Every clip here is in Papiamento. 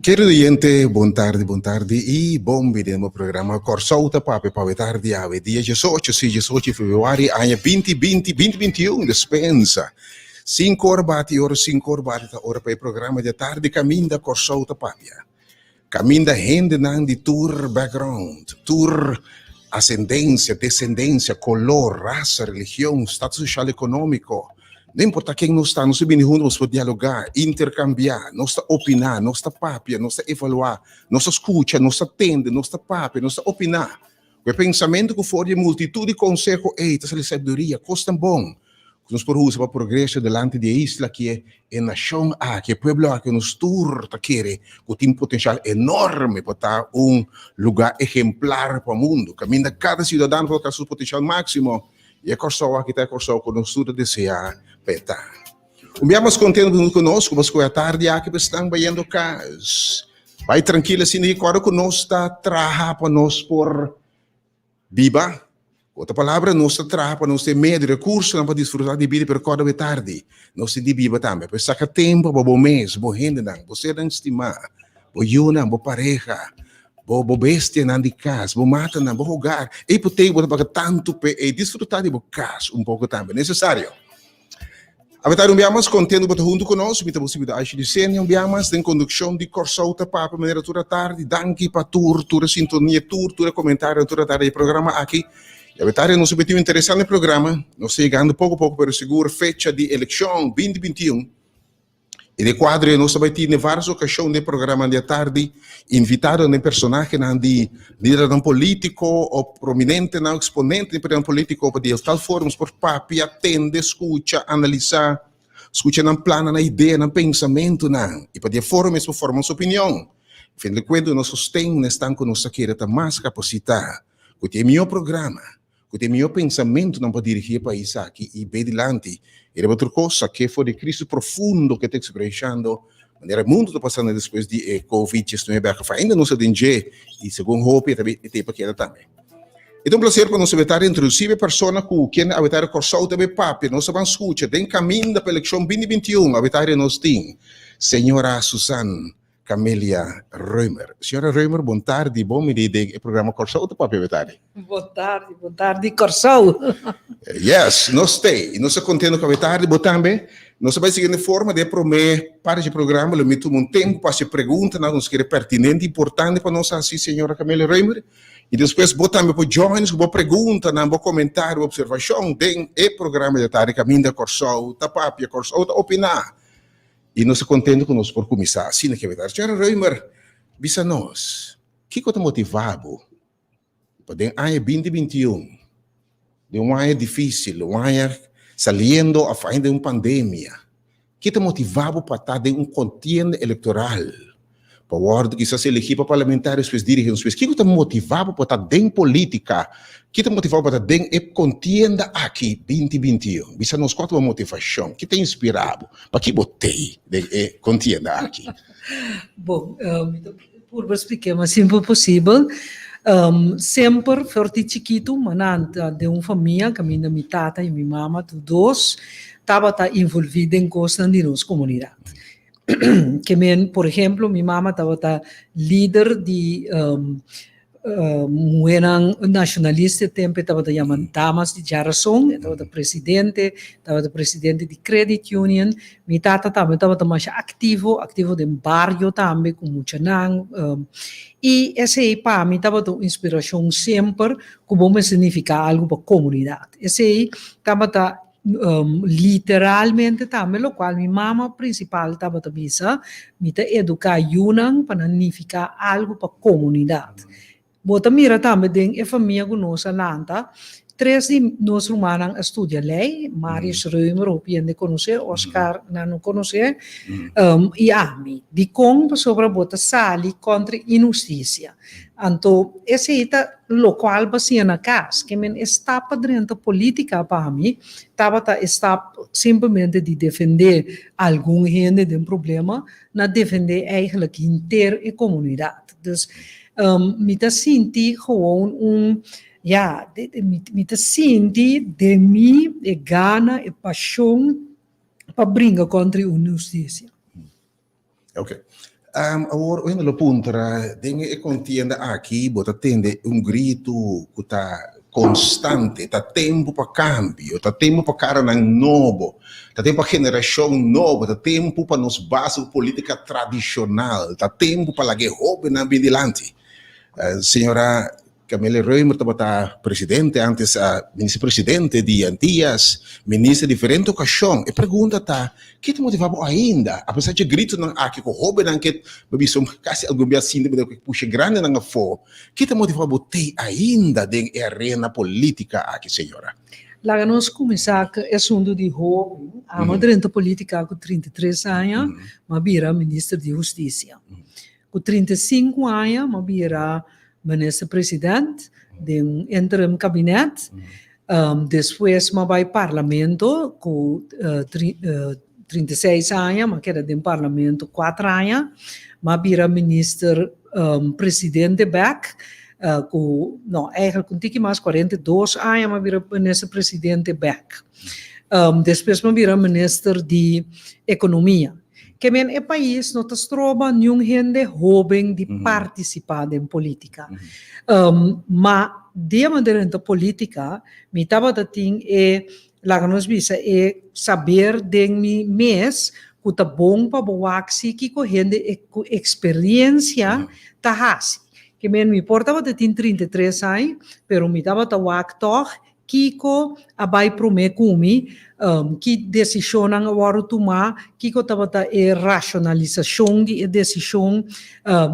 Kerido oyente, bon tardi, bon tardi y bon bini na bo programa Kòrsou ta papia pa awe tardi awe dia diesocho, si diesocho di februari aña binti binti, binti binti un, despensa. Sinku ora bati ora sinku ora bati ta ora pa e programa di atardi kaminda Kòrsou ta papia. Kaminda hendenan di tur background, tur asendensia, desendensia, kolor, rasa, religion, status sosial ekonómiko, no importa ken nos ta, nos ta bini huntu, nos por dialogá, interkambiá, nos ta opiná, nos ta papia, nos ta evaluá, nos ta skucha, nos ta tende, nos ta papia, nos ta opiná. Ku e pensamentu ku for di e multitut di konseho ei ta sali sabiduria, kosnan bon ku nos por usa pa progreso dilanti di e isla aki, e nashon aki, e pueblo aki ku nos tur ta kere ku tin potensial enorme pa ta un lugá ehemplar pa mundu, kaminda kada siudadano por alkansa su potensial máksimo. I e Kòrsou aki ta e Kòrsou ku nos tur ta deseá pa e ta. Un bia mas kontentu pa ku nos ku bo skohe atardi aki pa esnan bayendo kas. Bai trankil asina i kòrda ku nos ta traha pa nos por biba. Ku otro palabra, nos ta traha pa nos tin medio, rekursonan pa disfrutá di bida, pero kòrda bo e tardi nos tin di biba tambe. Pues saka tempu pa bo mes, bo hendenan, bo sernan stimá, bo yunan, bo pareha, bo bo bestianan di kas, bo matanan, bo hogar. Ei por tei bo ta paga tantu p'e ei disfrutá di bo kas un poko tambe. Nesesario. Awe un bia mas kontentu bo ta huntu ku nos. Mi ta bo sirbidor Aisha Lucenia un bia mas den kondukshon di Kòrsou ta Papia manera tur atardi. Danki pa tur tur e sintonia, tur tur e komentarionan tur atardi di e programa aki. I awe tardi nos a bini un interesante programa. Nos ta yegando poko poko pero sigur fecha di elekshon binti binti un. I den kuadro ei nos ta bai tin den vários okashon den programanan di atardi invitadonan den personahenan di lidernan polítiko o prominentenan o eksponentenan di partidonan polítiko pa di tal forma nos por papia, tende, skucha, analisá, skucha nan plannan, nan ideanan, nan pensamentunan i pa di e forma mes por forma nos opinion. Fin di kuenta nos sosten na esnan ku nos ta kere ta mas kapasitá, ku tin e mihó programa. Ku ta e mihó pensamentunan pa dirigí e pais aki i bay dilanti. I riba tur kos, sak'é for di e krisis profundo ku e ta eksperenshando, manera e mundu ta pasando despues di e Covid diesnuebe aki, ainda nos ta den dje i segun hopi e ta e ta pa keda tambe. E ta un plaser pa nos a ta introdusí e persona ku kende awe ta Kòrsou ta bay papia, nos ta ban skucha den kaminda pa elekshon binti 21, awe ta nos tin señora Susan Camelia Römer. Señora Römer, bon tardi, bon bini den e programa Kòrsou ta papia awe tardi. Bon tardi, bon tardi Kòrsou. Yes, nos t'ei i nos ta kontento ku awe tardi bo tambe. Nos ta bai siguiente forma, den e promé parti dje programa lo mi tuma un tempu pa hasi preguntanan ku nos kere pertinente i importante pa nos hasi señora Camelia Römer i despues bo tambe por join nos ku bo preguntanan, bo komentario, bo opservashon den e programa di atardi kaminda Kòrsou ta papia, Kòrsou ta opiná. I nos ta kontentu ku nos por kuminsá asina ke berdad. Señora Römer, bisa nos, kiko ta motivá bo pa den aña binti 21, den un aña difísil, un aña saliendo òf ainda den un pandemia, ke ta motivá bo pa ta den un kontienda elektoral, pa wòrdu kisas eligí pa parlamentario despues dirigí nos pais? Kiko ta motivá bo pa ta den polítika? Ki ta motivá bo pa ta den e kontienda aki binti 21? Bisa nos kua ta bo motivashon? Ki ta inspirá bo? Paki bo tei den e kontienda aki? Bon, mi ta purba spliká mas simpel posibel. Semper for di chikitu mi a nanta den un famia kaminda mi tata i mi mama tur dos tabata involví den kosnan di nos komunidat. Ke men, por ehemplo, mi mama tabata lider di muhernan nacionalista e tempo e tabata yama Damas di Djarason, e tabata presidente, tabata presidente di Credit Union. Mi tata tambe tabata masha activo, activo den bario tambe cu muchanan. Y esey pa mi tabata un inspiracion semper cu bo mester nifica algo pa comunidad. Esey tabata Literalmente tambe locual mi mama principal tabata bisa, mi ta educa yunan pa nan nifica algo pa comunidad. Bo ta mira tambe den e famia cu nos a lanta, tres di nos rumannan a studia ley, Marius Römer hopi hende conoce, Oscar nan no conoce, y ami. Dicon? Pasobra bo ta sali contra inhusticia. Anto esei ta lokual bo siña na kas. Ke men e stap pa drenta polítika pa mi tabata e stap simplemente di defendé algun hende den problema na defendé eigenlijk henter e komunidat. Dus Mi ta sinti gewoon un, ya, mi ta sinti den mi e gana, e pashon pa bringa kontra e inhustisia. Ok. Awor hoy lo puntra, den e contienda aki bo ta tende un gritu cu ta constante, ta tempo pa cambio, ta tempo pa caranan nobo, ta tempo pa generacion nobo, ta tempo pa nos basa cu politica tradicional, ta tempo pa laga e hobennan bin dilanti. Señora Camelia Römer tabata presidente antes, minister presidente di Antillas, minister diferente ocasion. E pregunta ta, ke ta motiva bo ainda, apesar dje gritonan aki ku hobennan ke bo bisa kasi algun bia sinti bo ke pusha grandenan afó, ke ta motiva bo tei ainda den e arena politica aki, señora? Laga nos kuminsá ku e asuntu di hoben. Amo drenta politica ku 33 aña, m'a bira minister di Hustisia. Ku 35 aña m'a bira minister president den un interim kabinet. Despues m'a bai parlamento ku 36 aña, m'a keda den parlamento kuater aña. M'a bira minister presidente bek ku, no, eigenlijk un tiki mas, 42 aña m'a bira minister presidente bek. Despues m'a bira minister di ekonomia. Ke men e pais no ta stroba niun hende hoben di partisipá den polítika. Ma di e manera den ta polítika mi tabata tin e, laga nos bisa, e saber den mi mes ku ta bon pa bo wak si kiko hende ku eksperensia ta hasi. Ke men mi por tabata tin 33 aña pero mi tabata wak tòg Kiko a bai promé ku mi? Ki desishonnan a wòrdu tumá? Kiko tabata e rashonalisashon di e desishon?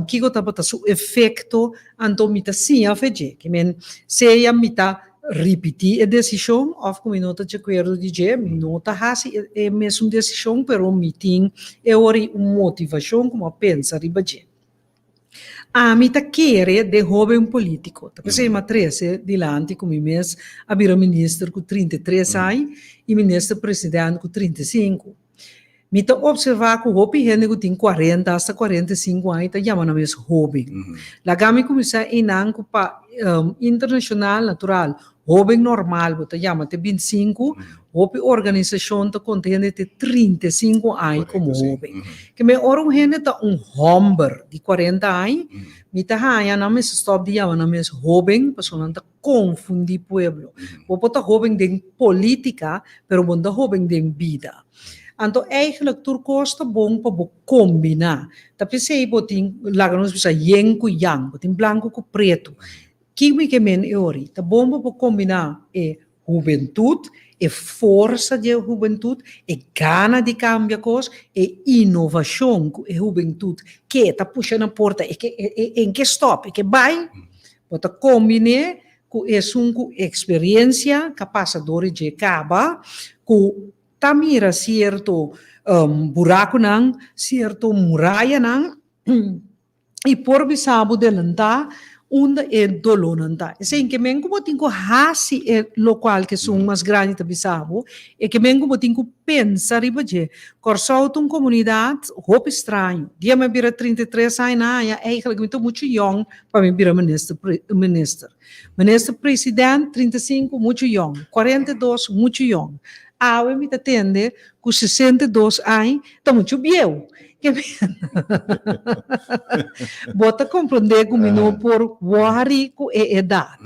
Kiko tabata su efekto? Anto mi ta siña afe dje. Ke men, sea mi ta ripití e desishon òf ku mi no ta djakuerdo di dje, mi no ta hasi e mesun desishon, pero mi tin e ora ei un motivashon ku mi a pensa riba dje. Ami ta kere den hoben politico. Ta p'esei m'a trece dilanti cu mi mes a bira minister cu 33 aña y minister president cu 35. Mi ta observa cu hopi hende cu tin 40 hasta 45 aña ta yama nan mes hoben. Laga mi cuminsa einan cu pa internacional natural Hoben normal bo ta yama te 25, hopi organisashon ta konta hende te 35 aña komo hoben. Ke men ora un hende ta un hòmber di 40 aña, mi ta haña nan mester stòp di yama nan mes hoben pasobra nan ta konfundí pueblo. Bo por ta hoben den polítika, pero bo no ta hoben den bida. Anto eigenlijk tur kos ta bon pa bo kombiná. Ta p'esei bo tin, laga nos bisa yin ku yang, bo tin blanku ku pretu. Ki mi ke men e ori? Ta bon pa bo kombiná e hubentut, e forsa di e hubentut, e gana di kambia kos, e inovashon ku e hubentut ke ta pusha na porta, e ke e ke stòp, e ke bai. Bo ta kombiné ku esun ku eksperensia ka pasa dor di dje kaba, ku ta mira sierto burakunan, sierto murayanan. I por bisa bo delantá unda e dolónan ta. Esei ke men ku bo tin ku hasi e lokual ku esun mas grandi ta bisa bo, e ke men ku bo tin ku pensa riba dje. Kòrsou ta un komunidat hopi straño. Dia mi a bira 33 aña na aña, eigentlik mi ta muchu yòn pa mi bira minister minister. Minister president 35 muchu yòn, 42 muchu yòn. Awe mi ta tende ku 62 aña ta muchu bieu. Bo ta comprende cu mi no por worry cu e edad.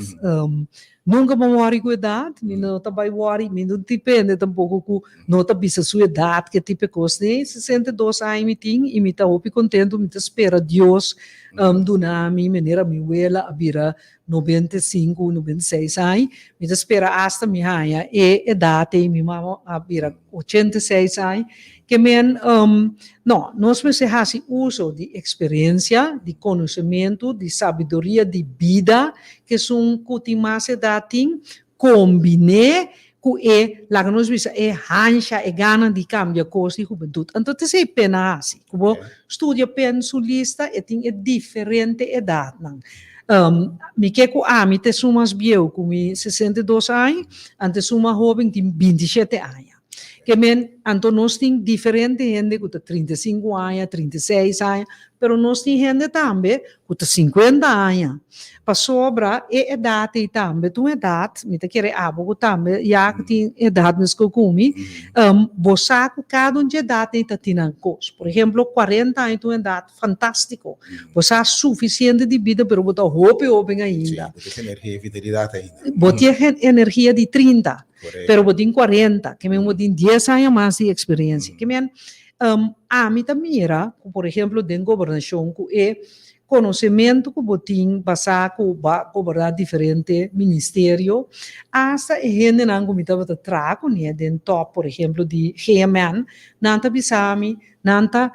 Nunca bo worry cu edad, mi no ta bay worry, mi no depende tampoco cu no ta bisa su edad ke tipo e cos ne. 62 aña mi tin y mi ta hopi contento, mi ta spera Dios duna mi manera mi wela a bira 95, 96 aña, mi ta spera asta mi haña e edat ei, mi mama a bira 86 aña, ke men, no, nos mester hasi uso di eksperensia, di konosementu, di sabiduria di bida ku esun ku tin mas edat tin, kombiné ku e, laga nos bisa, e hansha, e gana di kambia kos di hubentut. Anto ta esei pena hasi. Ku bo studia pen su lista, e tin e diferente edatnan. Mi ke ku ami ta esun mas bieu ku mi 62 aña, anto esun mas hoben tin 27 aña. Ke men, anto nos tin diferente hende ku ta 35 aña, 36 aña, pero. Pero nos tin hende tambe ku ta 50 aña. Pasobra e edat ei tambe ta un edat, mi ta kere abo ku tambe ya ku tin edat meskos ku mi, bo sa ku kada un dje edat ei ta tin nan kos. Por ehemplo, 40 aña ta un edat fantástiko. Bo sa sufisiente di bida pero bo ta hopi hoben ainda. Sí, bo tin energia i vitalidat ainda. Bo tin energia di 30, pero bo tin 40, ke men bo tin 10 aña mas di eksperensia. Ke men ami ta mira ku por ehemplo den gobernashon ku e konosementu ku bo tin basá ku bo a goberná diferente ministerio, asta e hendenan ku mi tabata traha kuné den tòp por ehemplo di GMN, nan ta bisa mi nan ta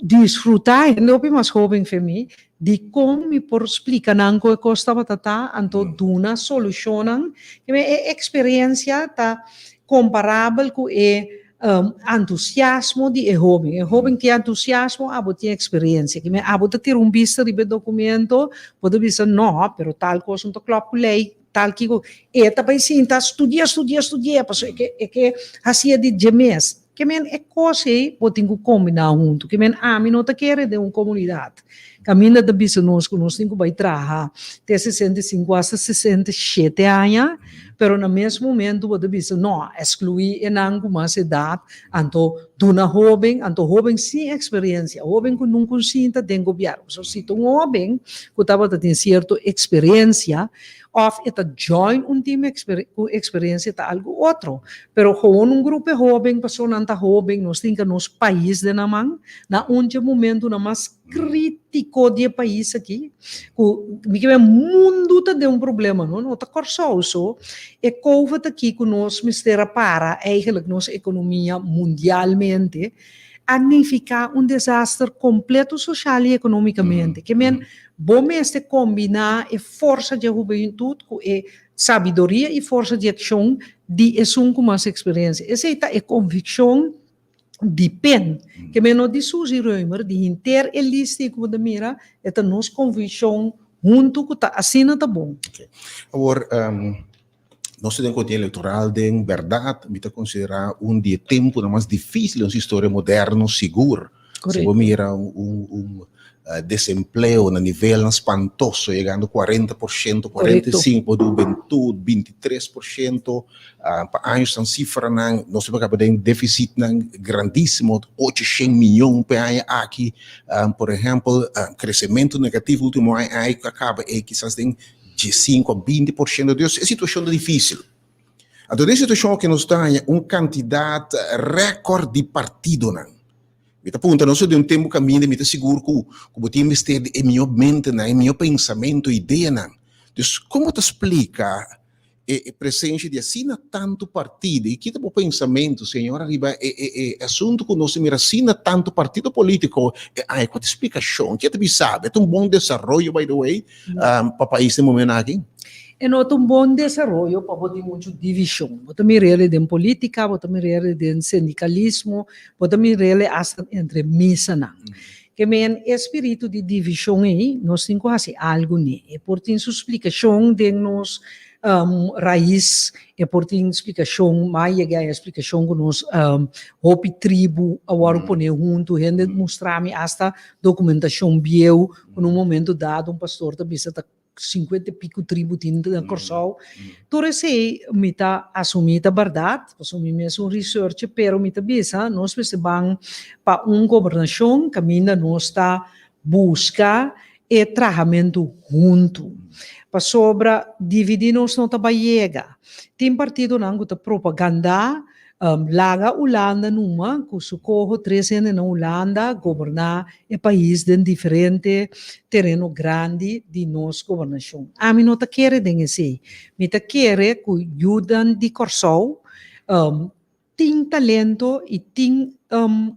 disfrutá, hende hopi mas hóben fe mi, di kon mi por splika nan kon e kos tabata ta, anto duna solushonnan. E eksperensia ta komparabel ku e entusiasmo di e hóben. E hóben tin entusiasmo, abo tin eksperensia. Abo ta tira un bista riba e dokumento, bo ta bisa no, pero tal kos no ta klòp ku lei, tal kiko. E ta bai sinta studia, studia, studia, pasobra e ke e ke hasié di dje mes. Ke men e kos ei bo tin ku kombiná huntu. Ke men ami no ta kere den un komunidat kaminda ta bisa nos ku nos tin ku bai traha te 65 asta 67 aña, pero na mes momento bo ta bisa no, eskluí enan ku mas edat, anto duna hóben, anto hóben sin eksperensia, hóben ku nunka un sinta den gobièrnu. Pasobra si ta un hóben ku tabata tin sierto eksperensia, Of e ta join un team cu experiencia ta algo otro. Pero gewoon un grupo hoben paso nan ta hoben, nos tin nos pais den nan man, na un dje momentonan mas critico di e pais aki, cu mi ke mundo ta den un problema no, no ta Corsou so, e covid aki cu nos mester a para eigenlijk nos economia mundialmente, a nifica un desaster completo social y economicamente. Ke men Bo mester kombiná e forsa dje hubentut ku e sabiduria i forsa di akshon di esun ku mas eksperensia. Esei ta e konvikshon di pen, ke men no di Suzy Römer, di henter e lista ei ku bo ta mira, e ta nos konvikshon huntu ku ta asina ta bon. Awor, nos ta den kontinha elektoral den bèrdat mi ta konsiderá un di e tempunan mas difísil den nos historia moderno sigur. Si bo mira un desempleo na nivelnan spantoso yegando 40%, 45 di hubentut, 23% pa años nan sifranan, nos ta kaba den defisitnan grandísimo, 800 miyon pa e aña aki, por ehèmpel kresementu negativo último aña a kaba e kisas den 15 a 20%, dus e situashon ta difísil. Anto den e situashon aki nos ta haña un kantidat rèkòrt di partidonan. Mi ta puntra, nos ta den un tempu kaminda mi ta sigur ku ku bo tin mester di e mihó mentenan, e mihó pensamentu, ideanan. Dus kon bo ta splika e e presensia di asina tantu partido i ki ta bo pensamentu, señora, riba e e e asuntu ku nos ta mira asina tantu partido polítiko e aña? Kua ta e splikashon? Ke ta bisa bo? E ta un bon desaroyo, by the way, pa pais den momento aki? E no ta un bon desaroyo pa bo tin muchu divishon. Bo ta mir'el den politica, bo ta mir'el den sindicalismo, bo ta mir'el asta entre misanan. Ke men e spiritu di divishon ei nos tin ku hasi algu n'e. E por tin su splikashon den nos rais, e por tin splikashon, mas yega e splikashon ku nos hopi tribu a wòrdu pone huntu, hende mustra mi asta dokumentashon bieu ku na un momento dado un pastor ta bisa ta 50 i pico tribu tin na Kòrsou. Tur esei mi ta asumí ta bèrdat, pasobra mi mes un researcher, pero mi ta bisa nos mester ban pa un gobernashon kaminda nos ta buska e trahamentu huntu. Pasobra dividí nos no ta bai yega. Tin partidonan ku ta propagandá Laga Hulanda numa ku su koho tres hende na Hulanda goberná e pais den diferente tereno grandi di nos gobernashon. Ami no ta kere den esei. Mi ta kere ku yudan di Kòrsou tin talento i tin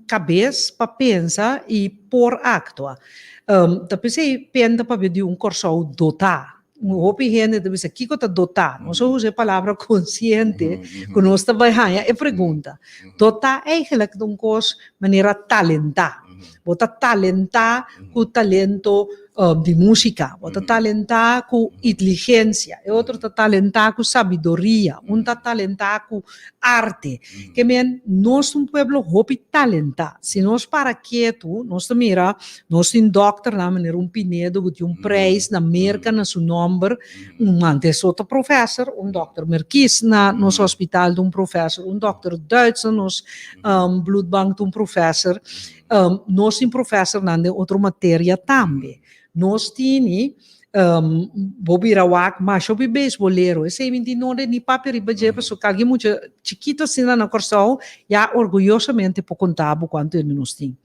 kabes pa pensa i por aktua. Ta p'esei penta pabia di un Kòrsou dotá. Hopi hende ta bisa kiko ta dotá? Nos a usa e palabra konsiente ku nos ta bai haña e pregunta. Dotá eigenlijk ta un kos manera talentá. Bo ta talentá ku talento. di músika, bo ta talentá ku inteligensia, e otro ta talentá ku sabiduria, un ta talentá ku arte. Ke men, nos ta un pueblo hopi talentá. Si nos para ketu, nos ta mira, nos tin dòkternan manera un Pinedo ku tin un prijs na Merka na su nòmber, un antes otro profèser, un dòkter Merkis na nos hospital ta un profèser, un dòkter Duits na nos bloedbank ta un profèser. Nos tin profesornan den otro materia tambe. Nos tini, bo bira wak masha hopi beisbolero. Esei mi tin node ni papia riba dje pasobra kalki mucha chikito asina na Kòrsou ya orguyosamente por konta bo kuantu hende nos tin.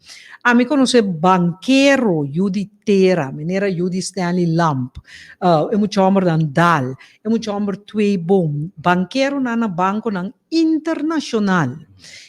Ami konosé bankero yu di tera, manera yu di Stanley Lamp, e mucha hòmbernan Dal, e mucha hòmber Tweeboom, bankeronan na bankonan internashonal.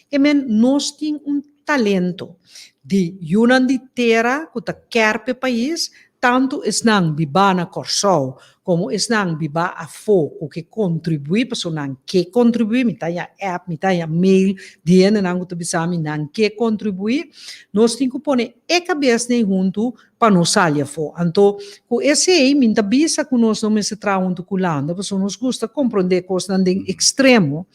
E men nos tin un talento di yunan di tera ku ta kèr p'e pais, tantu esnan bibá na Kòrsou komo esnan bibá afó ku ke kontribuí, pasobra nan ke kontribuí, mi ta haña app, mi ta haña mail di hendenan ku ta bisa mi nan ke kontribuí, nos tin ku pone e kabes nei huntu pa nos sali afó. Anto ku esei mi ta bisa ku nos no mester traha huntu ku Hulanda, pasobra nos gusta komprondé kosnan den ekstremo.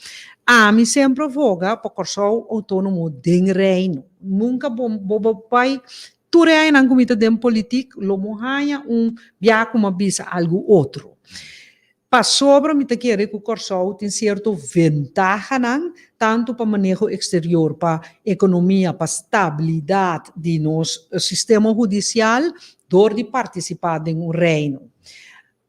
Ami semper a voga pa Kòrsou outónomo den Reino. Nunka bo bo bai tur e añanan ku mi ta den politik lo mo haña un bia ku mi a bisa algu otro. Pasobra mi ta kere ku Kòrsou tin sierto ventahanan tantu pa maneho eksterior, pa ekonomia, pa stabilidat di nos sistema hudisial dor di partisipá den un Reino.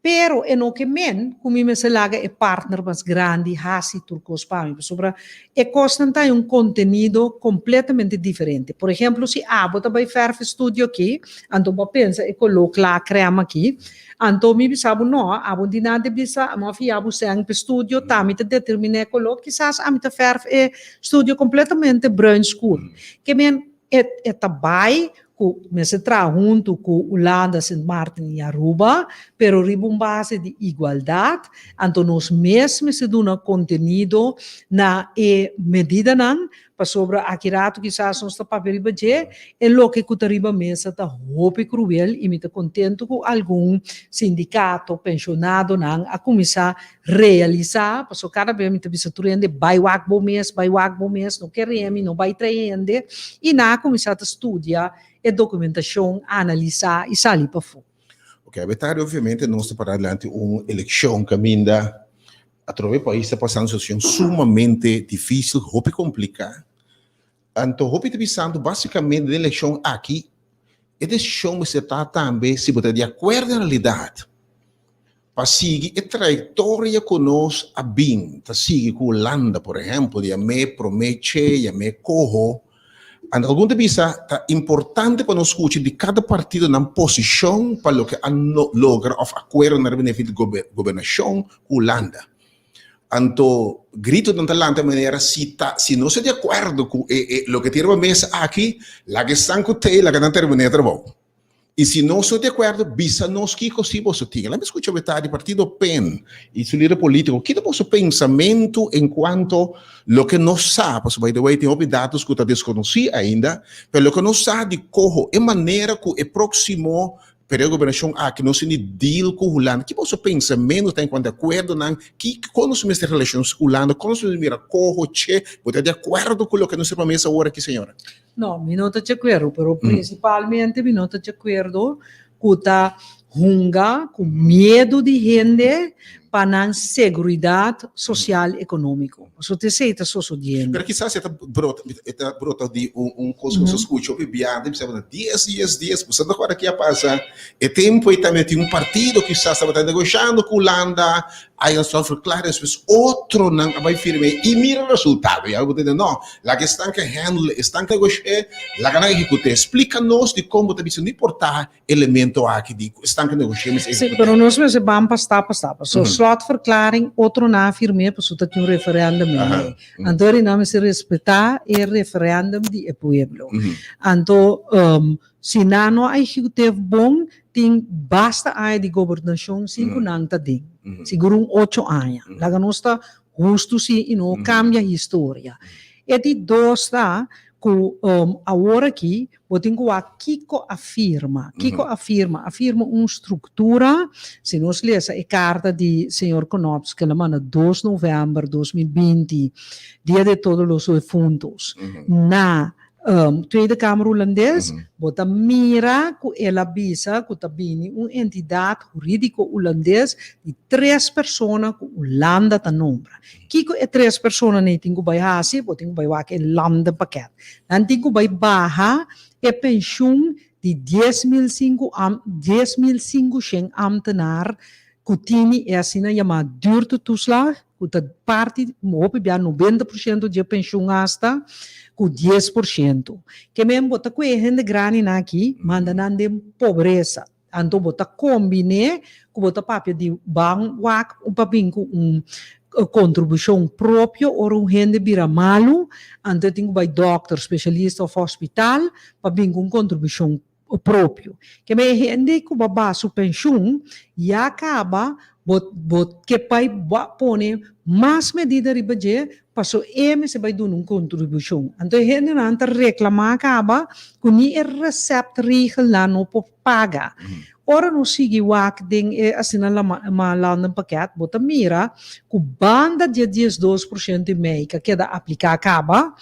Pero e no ke men ku mi mester laga e partner mas grandi hasi tur kos pa mi, pasobra e kosnan ta un kontenido kompletamente diferente. Por ehemplo, si abo ta bai fèrf e studio aki, anto bo a pensa e koló kla krèm aki, anto mi bisa bo no, abo no tin nada di bisa, mi a fia bo sèn pa e studio, ta mi ta determiná e koló, kisas ami ta fèrf e studio kompletamente bruin skur. Ke men e ta bai ku mester traha huntu ku Hulanda, Sint Maarten i Aruba, pero riba un base di igualdat, anto nos mes mester duna kontenido na e medidanan, pasobra aki ratu kisas nos ta papia riba dje, e loke ku ta riba mesa ta hopi kruel i mi ta kontentu ku algun sindikato, penshonadonan a kuminsá realisá, pasobra kada bes mi ta bisa tur hende bai wak bo mes, bai wak bo mes, no kere mi, no bai trae hende, i nan a kuminsá ta studia e dokumentashon, analisá i sali pafó. Ok, awe tardi obviamente nos ta pará dilanti un elekshon kaminda atrobe pais ta pasando un situashon sumamente difísil, hopi kompliká. Anto hopi ta bisando básikamente den elekshon aki e desishon mester ta tambe si bo ta di akuerdo en realidat Pa sigui e trayektoria ku nos a bin ta sigui ku Hulanda, por ehèmpel, yam'é promé che, yam'é koho. Anto algun ta bisa ta importante pa nos skucha di kada partido nan posishon pa loke a logra òf akuerdonan riba nivel di gobernashon ku Hulanda. Anto gritonan ta lanta manera si ta si nos ta di akuerdo ku e loke tin riba mesa aki, laga esnan ku t'ei laga nan terminá e trabou. I si nos no di akuerdo, bisa nos kiko si boso tin. Laat mi skucha wetá di partido pen i su lider polítiko, ki ta boso pensamentu en kuanto loke nos sa, pasobra by the way tin hopi datos ku ta deskonosí ainda, pero loke nos sa di koho e manera ku e próksimo periodo di gobernashon aki nos tin di deal ku Hulanda, ki boso pensamentu ta en kuanto e akuerdonan, ki kon nos mester relashon ku Hulanda, kon nos mester mira koho, che, bo ta di akuerdo ku loke nos ta mesa awor aki señora? No, mi no ta di akuerdo, pero prinsipalmente mi no ta di akuerdo ku ta hunga ku miedu di hende pa nan seguridat sosial ekonómiko. Pasobra ta esei ta sosodiendo. Pero kisas e ta brota, e ta brota di un un kos ku nos a skucha hopi biaha, den bisa dies, dies, dies, bo sa ta kòrda ke a pasa? E tempu ei tambe tin un partido kisas tabata negoshando ku Hulanda, Eilandslotverklaring, despues otronan a bai firm'é i mira resultado. I algu ta di no, laga esnan ke handle, esnan ke negosh'é, laga nan ehekut'é. Splika nos dikon bo ta bisa no importá elemento aki di ku esnan ke negosh'é mester Sí, ehekut'é. pero nos mester ban pa stap pa stap. So, slotverklaring otronan a firm'é pasobra ta tin un referendum ei. Anto ri nan mester respetá e referendum di e pueblo. Anto, Si nan no a ehekut'é bon, tin basta aña di gobernashon sin ku nan ta den. Sigur un ocho aña. Laga nos ta hustu si i no kambia historia. E di dos ta, Ku awor aki bo tin ku wak kiko a firma. Kiko a firma? A firma un struktura, si nos lesa e karta di señor Knops ku el a manda dos novèmber 2020, dia de todos los defuntos, na Tweede Kamer Hulandes, bo ta mira ku el a bisa ku ta bini un entidat hurídiko hulandes di tres persona ku Hulanda ta nombra. Kiko e tres personanan ei tin ku bai hasi? Bo tin ku bai wak e landenpakket. Nan tin ku bai baha e penshun di 10.005 10.500 ambtenaar ku tini e asina yamá duurtetoeslag, ku ta parti hopi bia 90% di e penshun hasta ku 10%. Ke men bo ta kue e hende grandinan aki manda nan den pobresa. Anto bo ta kombiné ku bo ta papia di ban wak pa bin ku un kontribushon propio ora un hende bira malu, anto e tin ku bai dòkter, spesialista òf hospital pa bin ku un kontribushon propio. Keme e hende ku bo a baha su penshun ya kaba bo bo ke bai pone mas medida riba dje paso e mester bai duna un kontribushon. Anto e hendenan ta reklamá kaba ku ni e receptregelnan no por paga. Ora nos sigui wak den e asina lama landenpakket, bo ta mira ku banda di e 12% i mei ku a keda apliká kaba,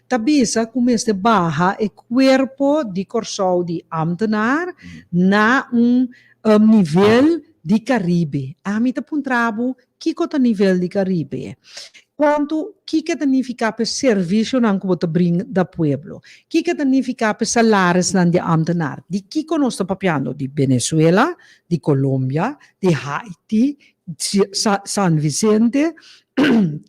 ta bisa ku mester baha e kuerpo di Kòrsou di ámtenar na un nivel di Karibe. Ami ta puntra bo Kiko ta nivel di Karibe? Kuantu kiko ta nifiká pa e servisionan ku bo ta brinda pueblo? Kiko ta nifiká pa e salarisnan di ámtenar? Di kiko nos ta papiando? Di Venezuela? Di Colombia? Di Haiti? San Vicente?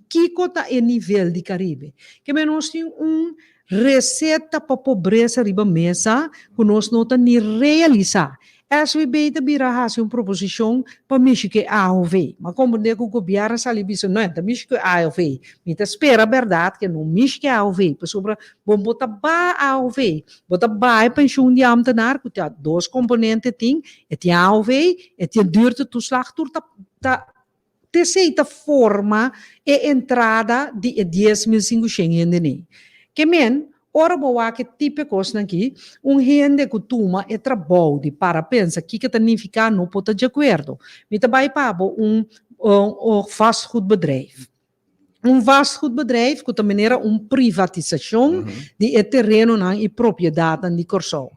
Kiko ta e nivel di Karibe? Ke men nos tin un Reseta pa pobresa riba mesa ku nos no ta ni realisá. SVB ta bira hasi un proposishon pa mishi ku e AOV. M'a komprendé ku gobièrnu a sali bisa, no, e ta mishi ku e AOV. Mi ta spera bèrdat ku e no mishi ku e AOV, pasobra bo bo ta baha AOV, bo ta baha e penshun di ámtenar ku ta dos komponente tin, e tin AOV, e tin duurtetoeslag, tur ta ta T'esei ta forma e entrada di e 10.500 hende nei. Ke men, ora bo wak e tipo e kosnan aki, un hende ku tuma e trabou di para pensa kiko ta nifiká no por ta di akuerdo. Mi ta bai pa bo un un vastgoedbedrijf. Un vastgoedbedrijf ku ta manera un privatisashon di e terenonan i propiedatnan di Kòrsou.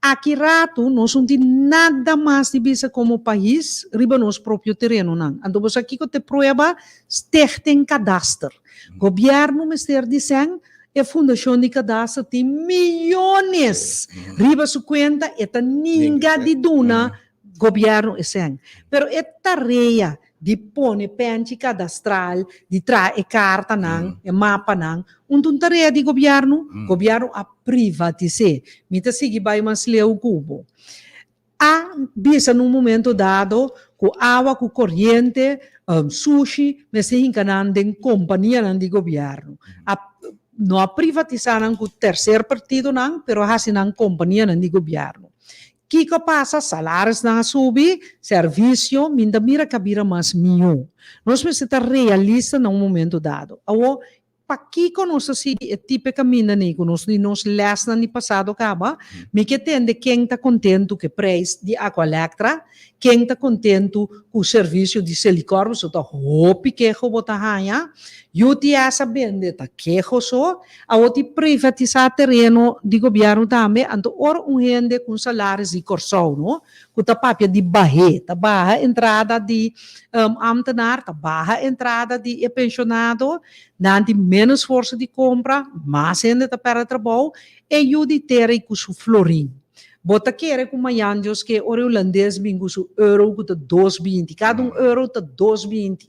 Aki ratu nos no tin nada mas di bisa komo pais riba nos propio terenonan. Anto bo sa kiko ta e prueba? Stichting Kadaster. Gobièrnu mester di sèn, e fundashon di kadaster tin miyones riba su kuenta, e ta ninga di duna Gobièrnu e sèn. Pero e tarea di pone penchi kadastral, di traha e kartanan, e mapanan, un ta un tarea di gobièrnu. Gobièrnu a privatis'é. Mi ta sigui bai mas leu ku bo. A bisa na un momento dado ku awa ku koriente, sushi, mester hinka nan den kompanianan di gobièrnu. A no a privatisá nan ku terser partidonan, pero a hasi nan kompanianan di gobièrnu. Kiko a pasa? Salarisnan a subi, servisio min ta mira ku a bira mas mihó. Nos mester ta realista na un momento dado. Awor, pakiko nos ta sigui e tipo e kaminda nei ku nos di nos lèsnan di pasado kaba? Mi ke tende ken ta kontentu ku e preis di Aqualectra, ken ta kontentu ku servisio di Selikor, pasobra ta hopi keho bo ta haña. UTS a bende ta keho so. Awor ti privatisá tereno di gobièrnu tambe, anto ora un hende ku un salaris di Kòrsou no, ku ta papia di bah'é, ta baha entrada di ámtenar, ta baha entrada di e penshonado, nan tin ménos forsa di kompra, mas hende ta pèrdè trabou, e yu di tera i ku su florin. Bo ta kere ku mañan Dios ke ora e hulandes bin ku su euro ku ta 2,20, kada un euro ta 2,20.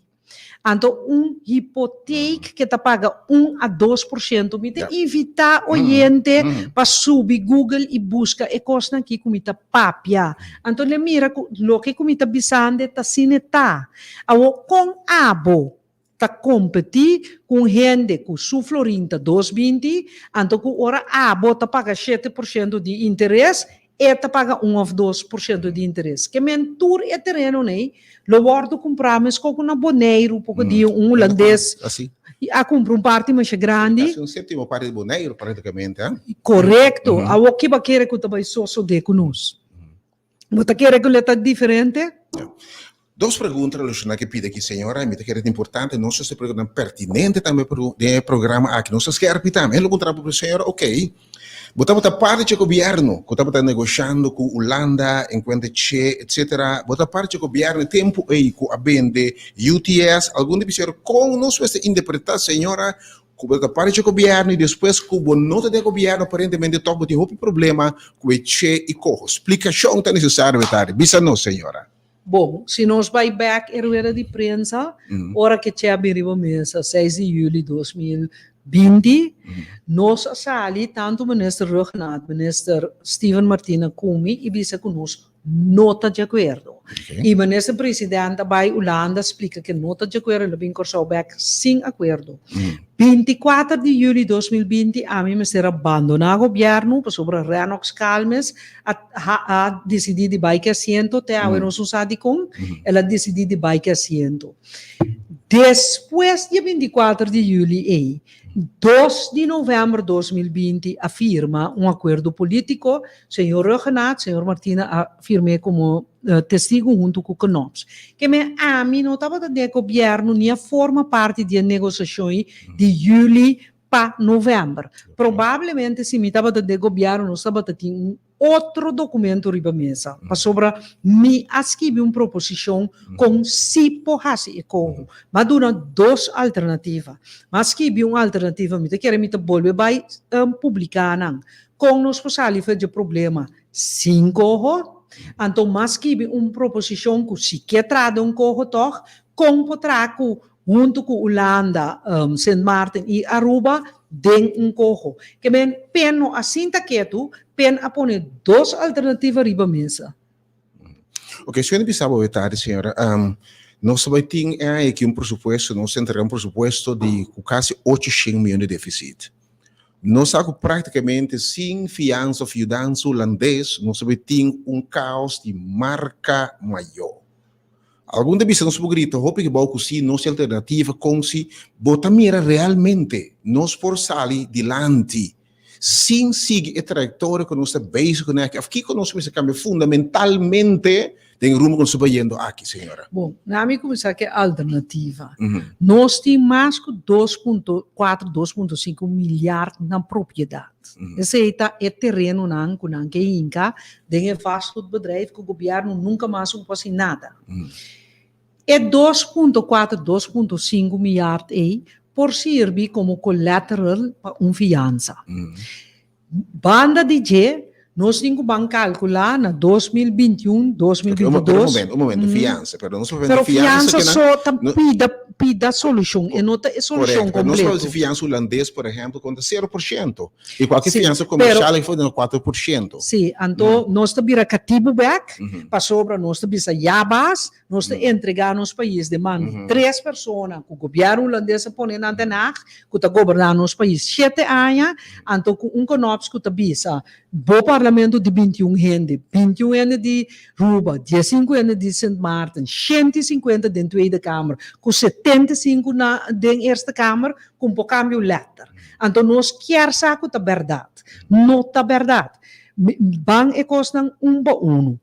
Anto un hipoteek ke ta paga 1 a 2%. Mi ta invitá oyente pa subi Google i buska e kosnan aki ku mi ta papia. Anto le mira ku loke ku mi ta bisande ta asina e ta. Awor kon abo ta kompetí ku un hende ku su florin ta 2,20, anto ku ora abo ta paga 7% di interes, e ta paga un òf 2% di interes. Ke men tur e terenonan ei lo wòrdu kumprá meskos ku na Boneiru poko dia un hulandes. A kumpra un parti masha grandi. Kasi un séptimo parti di Boneiru práktikamente, ha? Korekto. Awor ki bo a kere ku ta bai sosodé ku nos? Bo ta kere ku lo ta diferente? Ya. Dos pregunta relashoná ku e pidi aki, señora, i mi ta kere ta importante, nos hasi preguntanan pertinente tambe den e programa aki. Nos ta skèrpi tambe. Lo puntra bo, señora, okey, bo tabata parti dje gobièrnu ku tabata negoshando ku Hulanda enkuente che, etsetera. Bo ta parti dje gobièrnu e tempu ei ku a bende UTS. Algun di bisero, kon nos mester interpretá, señora, Ku bo ta parti dje gobièrnu i despues ku bo no ta den gobièrnu aparentemente tòg bo tin hopi problema ku e che i koho. Splikashon ta nesesario e tardi. Bisa nos, señora. Bon, si nos bai bèk e rueda di prensa, ora ku e che a bin riba mesa seis di yüli 2020, nos a sali, tantu minister Rhuggenaath, minister Steven Martina ku mi i bisa ku nos no ta di akuerdo. I minister president a bai Hulanda splika ke no ta di akuerdo, el a bin Kòrsou bèk sin akuerdo. 24 di yüli 2020 ami mester a bandoná gobièrnu pasobra Rennox Calmes a a disidí di bai ku e asiento, te awe nos no sa dikon el a disidí di bai ku e asiento. Despues di e 24 di yüli ei, 2 di novèmber 2020 a firma un akuerdo polítiko Señor Rhuggenaath, señor Martina a firm'é komo testigu huntu ku Knops. Ke men ami no tabata den e gobièrnu ni a forma parti di e negosiashon di yüli pa novèmber. Probablemente si mi tabata den e gobièrnu nos tabata tin un otro dokumento riba mesa, pasobra mi a skibi un proposishon kon si por hasi e koho. M'a duna dos alternativa. M'a skibi un alternativa, mi ta kere mi ta bolbe bai publiká nan. Kon nos por sali for dje problema sin koho? Anto mas skibi un proposishon ku si ke traha den un koho tòg, kon por traha ku huntu ku Hulanda, Sint Maarten i Aruba den un koho? Ke men pen no a sinta ketu, pen a pone dos alternativa riba mesa. Ok, si bisa bo tardi, señora. Nos bai tin aki un presupuesto, nos entrega un presupuesto di ku kasi 800 mion di deficit. Nos sa ku práktikamente sin fiansa of yudansa hulandes, nos bai tin un kaos di marka mayó. Algun ta bisa nos por grita hopi gebou ku si nos tin alternativa kon si bo ta mira realmente nos por sali dilanti sin sigui e trayektoria ku nos ta bezig kuné aki òf kiko nos mester kambia fundamentalmente den e rumbo ku nos ta bayendo aki, señora? Bon, na mi kuminsá ku e alternativa. Nos tin mas ku 2.4, 2.5 milyard na propiedat. Esei ta e terenonan ku nan ke hinka den e vastgoedbedrijf ku gobièrnu nunka mas un por hasi nada. E 2.4, 2.5 milyard ei por sirbi komo collateral pa un fiansa. Banda di dje, nos tin ku ban kalkulá na 2021, 2022. Un momento, un momento, fiansa, pero nos Pero fiansa so ta pida, pida solushon, e no ta e solushon kompleto. Nos papia di fiansa hulandes, por ehempel, ku ta 0%. I kualke fiansa komersial ei for den 4%. Sí, anto nos ta bira katibu bèk, pasobra nos ta bisa ya bas, nos ta entregá nos pais den man di tres persona ku gobièrnu hulandes a pone na Den Haag, ku ta goberná nos pais shete aña, anto ku un Knops ku ta bisa bo parlamento di 21 hende, 21 hende di Ruba, 15 hende di Sint Maarten, 150 den Tweede Kamer, ku 75 na den Eerste Kamer, ku un por kambio lèter. Anto nos kier sa ku ta bèrdat. No ta bèrdat. Ban e kosnan un pa unu.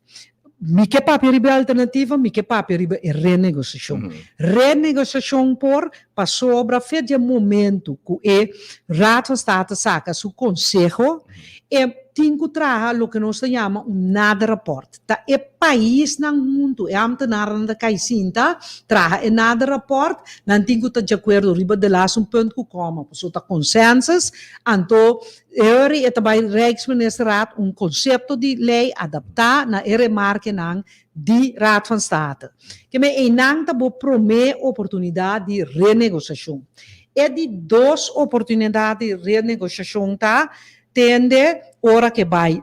Mi ke papia riba e alternativa, mi ke papia riba e renegosiashon. Renegosiashon por pasobra fe di e momentu ku e Raad van State saka su konseho, e tin ku traha loke nos ta yama un nader rapport. Ta e paisnan huntu, e ambtenarnan ta kai sinta, traha e nader rapport, nan tin ku ta di akuerdo riba de laatste un punt ku kòma, pasobra ta consensus, anto e ora e ta bai Rijksministerraad un konsepto di lei adaptá na e remarkenan di Raad van State. Ke men einan ta bo promé oportunidat di renegosiashon. E di dos oportunidat di renegosiashon ta tende ora ke bai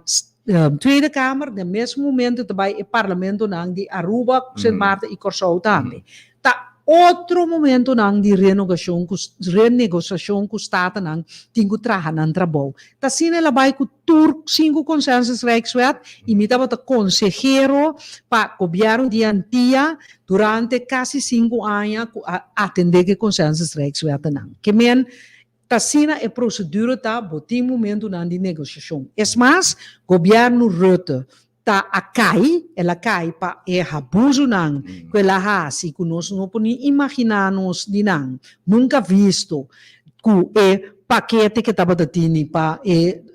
Tweede Kamer, den mes momento ta bai e parlamentonan di Aruba, Sint Maarten i Kòrsou tambe. Ta. Otro momentonan di renogashon ku renegosiashon ku Statennan tin ku traha nan trabou. Ta asina el a bai ku tur sinku Consensus Rijkswet i mi tabata konsehero pa gobièrnu di Antia durante kasi sinku aña ku a atendé ku e Consensus Rijkswetnan. Ke men ta asina e prosedura ta, bo tin momentunan di negosiashon. Es mas, gobièrnu Rutte ta a kai, el a kai pa e habuzunan ku el a hasi ku nos no por ni imaginá nos di nan, nunka visto ku e pakete ke tabata tini pa e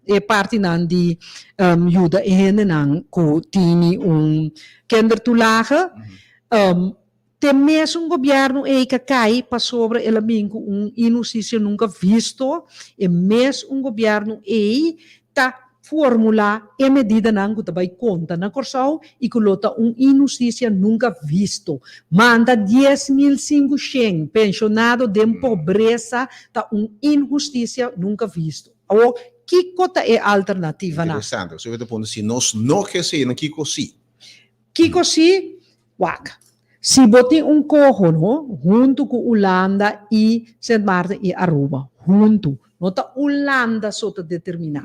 e partinan di yuda e hendenan ku tini un kindertoelage. Te mesun gobierno ei ka kai pasobra el a bin ku un inhustisia nunka visto, e mes un gobierno ei ta formula e medidanan ku ta bai konta na Kòrsou i ku lo ta un inhustisia nunka visto. Manda 10,500 penshonado den pobresa ta un inhustisia nunka visto. Awor, kiko ta e alternativanan? Interesante. Pasobra ta puntra si nos no ke esei, nan kiko si? Kiko si? Wak. Si bo tin un koho, no, huntu ku Ulanda i Sint Maarten i Aruba, huntu. No ta Ulanda so ta determiná.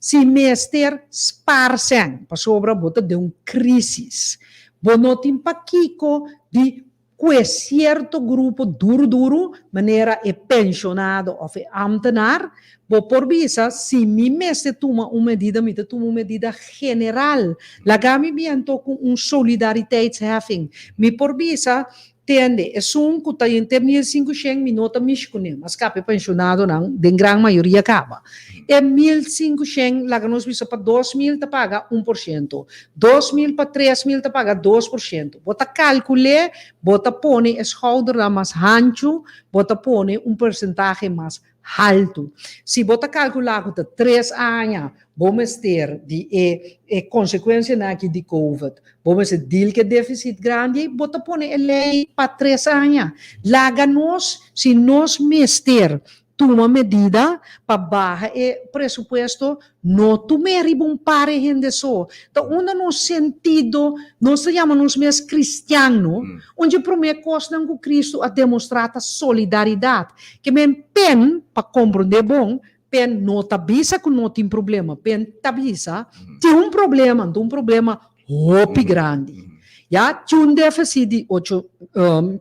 Si mester spar sèn, pasobra bo ta den un krísis. Bo no tin pakiko di Ku e sierto grupo duru duru, manera e penshonado òf e ámtenar, bo por bisa, si mi mester tuma un medida, mi ta tuma un medida general. Laga mi biento ku un solidariteitsheffing. Mi por bisa, tende, esun ku ta yente 1500 mi no ta mishi kuné, mas kap e penshonadonan den gran mayoria kaba. E 1500, laga nos bisa pa 2000 ta paga 1%. 2000 pa 3000 ta paga 2%. Bo ta kalkul'é, bo ta pone e schoudernan mas hanchu, bo ta pone un persentahe mas haltu. Si bo ta kalkulá ku ta tres aña bo mester di e e konsekuensianan aki di covid, bo mester deal ku e defisit grandi, bo ta pone e lei pa tres aña. Laga nos, si nos mester Tuma medida pa baha e presupuesto, no tum'é riba un par e hende so. Ta unda nos sentido, nos ta yama nos mes cristian, no? Un dje promé kosnan ku Cristo a demostrá ta solidaridat. Ke men pen, pa komprondé bon, pen no ta bisa ku no tin problema, pen ta bisa tin un problema, anto un problema hopi grandi. Ya tin un deficit di ocho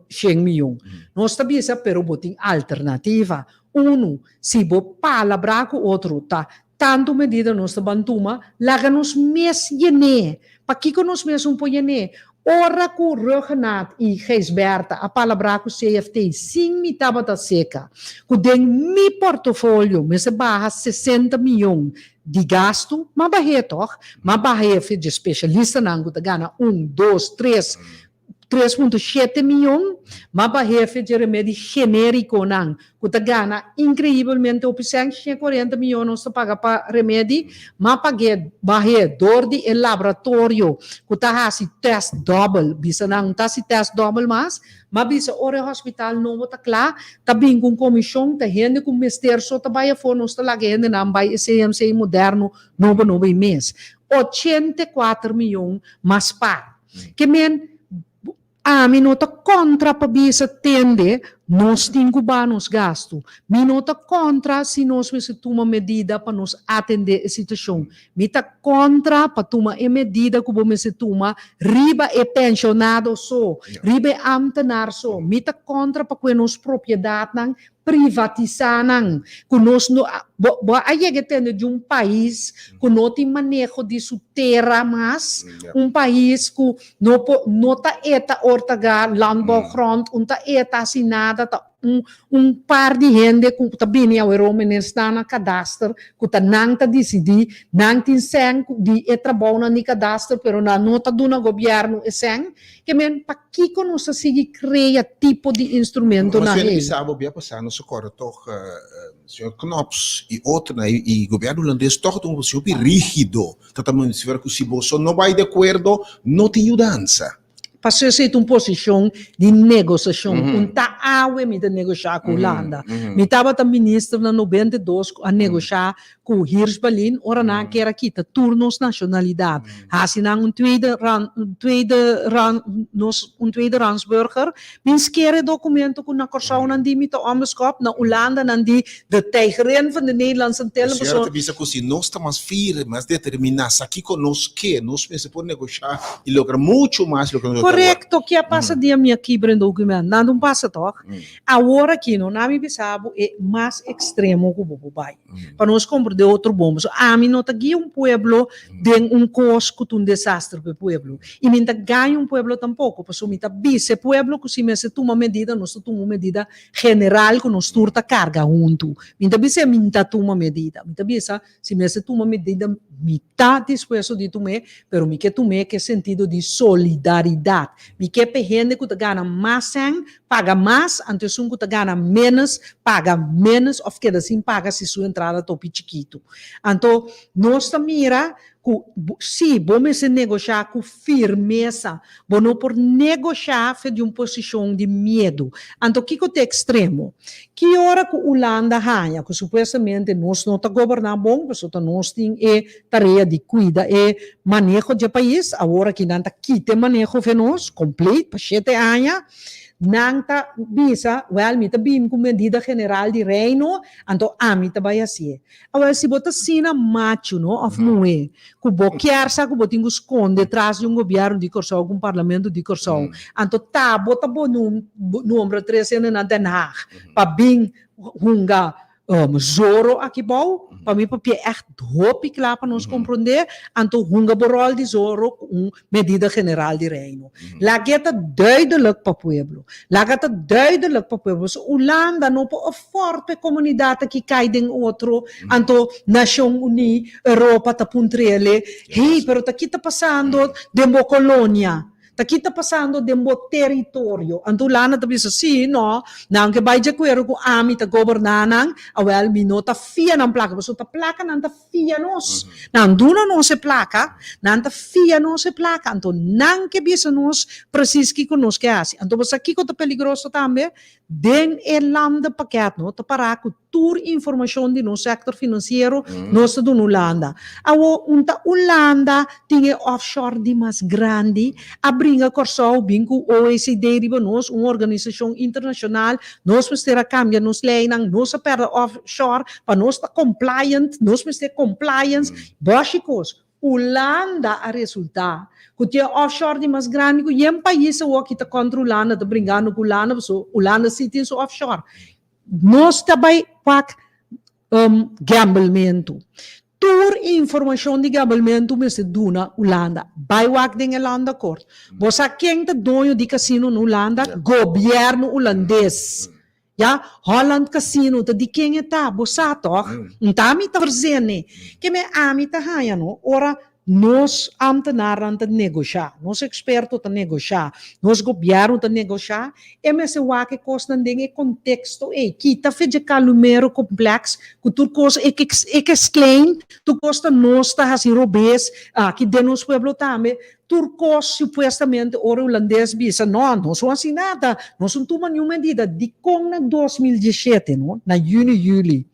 shen miyon. Nos ta bisa pero bo tin alternativa. Unu, si bo palabrá ku otro ta tantu medida nos ta ban tuma, laga nos mes yen'é. Pakiko nos mes un por yen'é? Ora ku Rhuggenaath i Gijsbertha a palabrá ku CFT sin mi tabata seka ku den mi portofolio mester baha 60 miyon Di gastu, m'a bah'é tòg? M'a bah'é fe dje spesialistanan ku ta gana un, dos, tres, 3.7 mion. M'a bah'é fe dje remedi genérikonan ku ta gana inkreibelmente hopi sèn, 140 mion nos ta paga pa remedi. M'a pag'é, bah'é dor di e laboratorio ku ta hasi tèst dòbel, bisa nan ta hasi tèst dòbel mas. M'a bisa ora e hospital nobo ta kla, ta bin ku un komishon, ta hende ku mester so ta bai afó, nos ta laga e hendenan bai e CMC moderno nobo nobo ei mes. 84 miyon mas par. Ke men, ami no ta kontra pa bisa tende nos tin ku baha nos gastu. Mi no ta kontra si nos mester tuma medida pa nos atendé e situashon. Mi ta kontra pa tuma e medida ku bo mester tuma riba e penshonado so, riba e ámtenar so. Mi ta kontra pa kue nos propiedatnan privatisá nan, ku nos no a, bo, bo a yega e tende di un pais ku no tin maneho di su tera mas, un pais ku no por, no ta e ta ortagá landbouwgrond, un ta e ta hasi nada, ta Un un par di hende ku ta bini aweró meneer sta na kadaster ku ta nan ta disidí, nan tin sèn ku di e trabounan di kadaster pero nan no ta duna gobièrnu e sèn. Ke men pakiko nos ta sigui krea tipo di instrumentonan Mas ei? Bisa bo bia pasá nos a kòrda tòg señor Knops i otronan i gobièrnu hulandes tòg ta un posishon hopi rígido, ta ta mester ku si boso no bai di akuerdo no tin yudansa. Pasobra esei ta un posishon di negosiashon. Un ta awe mi ta negoshá ku Hulanda. Mi tabata minister na 92 ku a negoshá ku Hirsch Ballin ora nan a kier a kita tur nos nashonalidat, hasi nan un tweede ran, un tweede ran, nos un tweede ransburger. Mi sker e dokumento ku na Kòrsou nan di mi ta onbeskòp, na Hulanda nan di de tijgerin van de Nederlandse Antillen. E señora ta bisa ku si nos ta mas firme, mas determiná, sa kiko nos ke, nos mester por negoshá i logra muchu mas loke nos ta wak. Korekto, ke a pasa dia mi a kibra e dokument? Nan un pasa tòg? Awor aki no, nan mi bisa bo e mas ekstremo ku bo por bai. Pa nos komprendé otro bon. Pasobra ami no ta guia un pueblo den un kos ku ta un desaster pa e pueblo. I mi no ta gaña un pueblo tampoko, pasobra mi ta bisa e pueblo ku si mester tuma medida, nos ta tuma un medida general ku nos tur ta karga huntu. Mi no ta bisa mi no ta tuma medida. Mi ta bisa si mester tuma medida mi ta dispuesto di tum'é, pero mi ke tum'é ku e sentido di solidaridat. Mi ke pa e hende ku ta gana mas sèn paga mas, anto esun ku ta gana ménos paga ménos òf keda sin paga si su entrada ta hopi chikitu. Anto nos ta mira ku sí, bo mester negoshá ku firmesa. Bo no por negoshá fe di un posishon di miedu. Anto kiko ta e ekstremo? Ki ora ku Ulanda haña ku supuestamente nos no ta goberná bon, pasobra ta nos tin e tarea di kuida e maneho dje pais, awor aki nan ta kita e maneho fe nos komplet pa shete aña, nan ta bisa, wèl mi ta bini ku medida general di Reino, anto ami ta bai hasié. Awèl si bo ta asina machu no òf muhé ku bo kier sa ku bo tin ku skonde tras di un gobièrnu di Kòrsou ku un parlamento di Kòrsou, anto ta bo ta bo nombra tres hende na Den Haag pa bin hunga Zoro aki bou, pa mi papia ègt hopi kla pa nos komprondé, anto hunga bo ròl di Zoro ku un medida general di Reino. Laga e ta duidelijk pa pueblo. Laga ta duidelijk pa pueblo. Pasobra Hulanda no por afford pa e komunidat aki kai den otro, anto Nashon Uní, Europa ta puntr'ele, hey, pero ta ki ta pasando den bo kolonia? Ta ki ta pasando den bo teritorio? Anto Hulanda ta bisa, Sí, no, nan ke bai djakuerdo ku ami ta goberná nan, awèl mi no ta fia nan plaka, pasobra ta plaka nan ta fia nos. Nan duna nos e plaka, nan ta fia nos e plaka, anto nan ke bisa nos presis kiko nos ke hasi. Anto bo sa kiko ta peligroso tambe? Den e landenpakket no ta pará ku tur informashon di nos sektor finansiero nos ta duna Hulanda. Awor un ta Hulanda tin e offshore di mas grandi, a bringa Kòrsou bin ku OECD riba nos, un organisashon internashonal, nos mester a kambia nos leinan, nos a pèrdè offshore pa nos ta compliant, nos mester compliance, bòshi kos. Hulanda a resultá ku tin e offshore di mas grandi ku yen pais awor ki ta kontra Hulanda, ta bringando ku Hulanda pasobra Hulanda si tin su offshore. Nos ta bai wak gamblementu. Tur informashon di gamblementu mester duna Hulanda. Bai wak den e landakort. Bo sa ken ta doño di kasino na Hulanda? Gobièrnu hulandes. Ya, Holland Casino ta di ken e ta? Bo sa tòg? Nta ami ta verzene. Ke me ami ta haña no, ora nos ambtenarnan ta negoshá, nos eksperto ta negoshá, nos gobièrnu ta negoshá, e mester wak e kosnan den e konteksto ei. Kita fe dje kalumero komplèks ku tur kos e ke e ke sklein, tur kos ta nos ta hasi robes aki den nos pueblo tambe. Tur kos supuestamente ora hulandes bisa no, nos no hasi nada, nos no tuma niun medida. Dikon na 2017 no, na yüni yüli,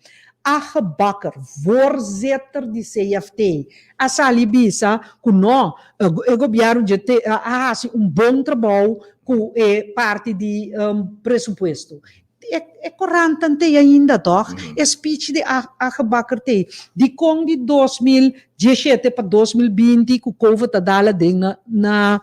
Age Bakker, voorzitter di CFT, a sali bisa ku no, e gobièrnu dje te a hasi un bon trabou ku e parti di presupuesto. E korantan t'ei ainda tòg? E speech di Age Bakker t'ei. Dikon di 2017 pa 2020 ku covid a dal aden na na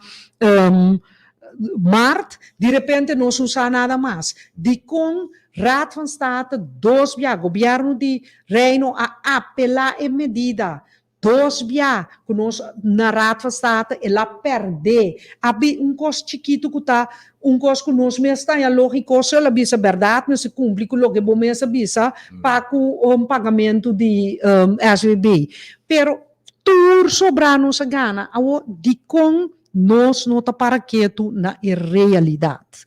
mart, di repente nos no sa nada mas. Dikon Raad van State dos bia, gobièrnu di Reino a apelá e medida dos bia ku nos na Raad van State el a pèrdè. A bin un kos chikitu ku ta un kos ku nos mes ta haña lógiko, so el a bisa bèrdat mester kumpli ku loke bo mes a bisa pa ku pagamentu di SVB. Pero tur sobrá nos a gana. Awor dikon nos no ta para ketu na e realidat?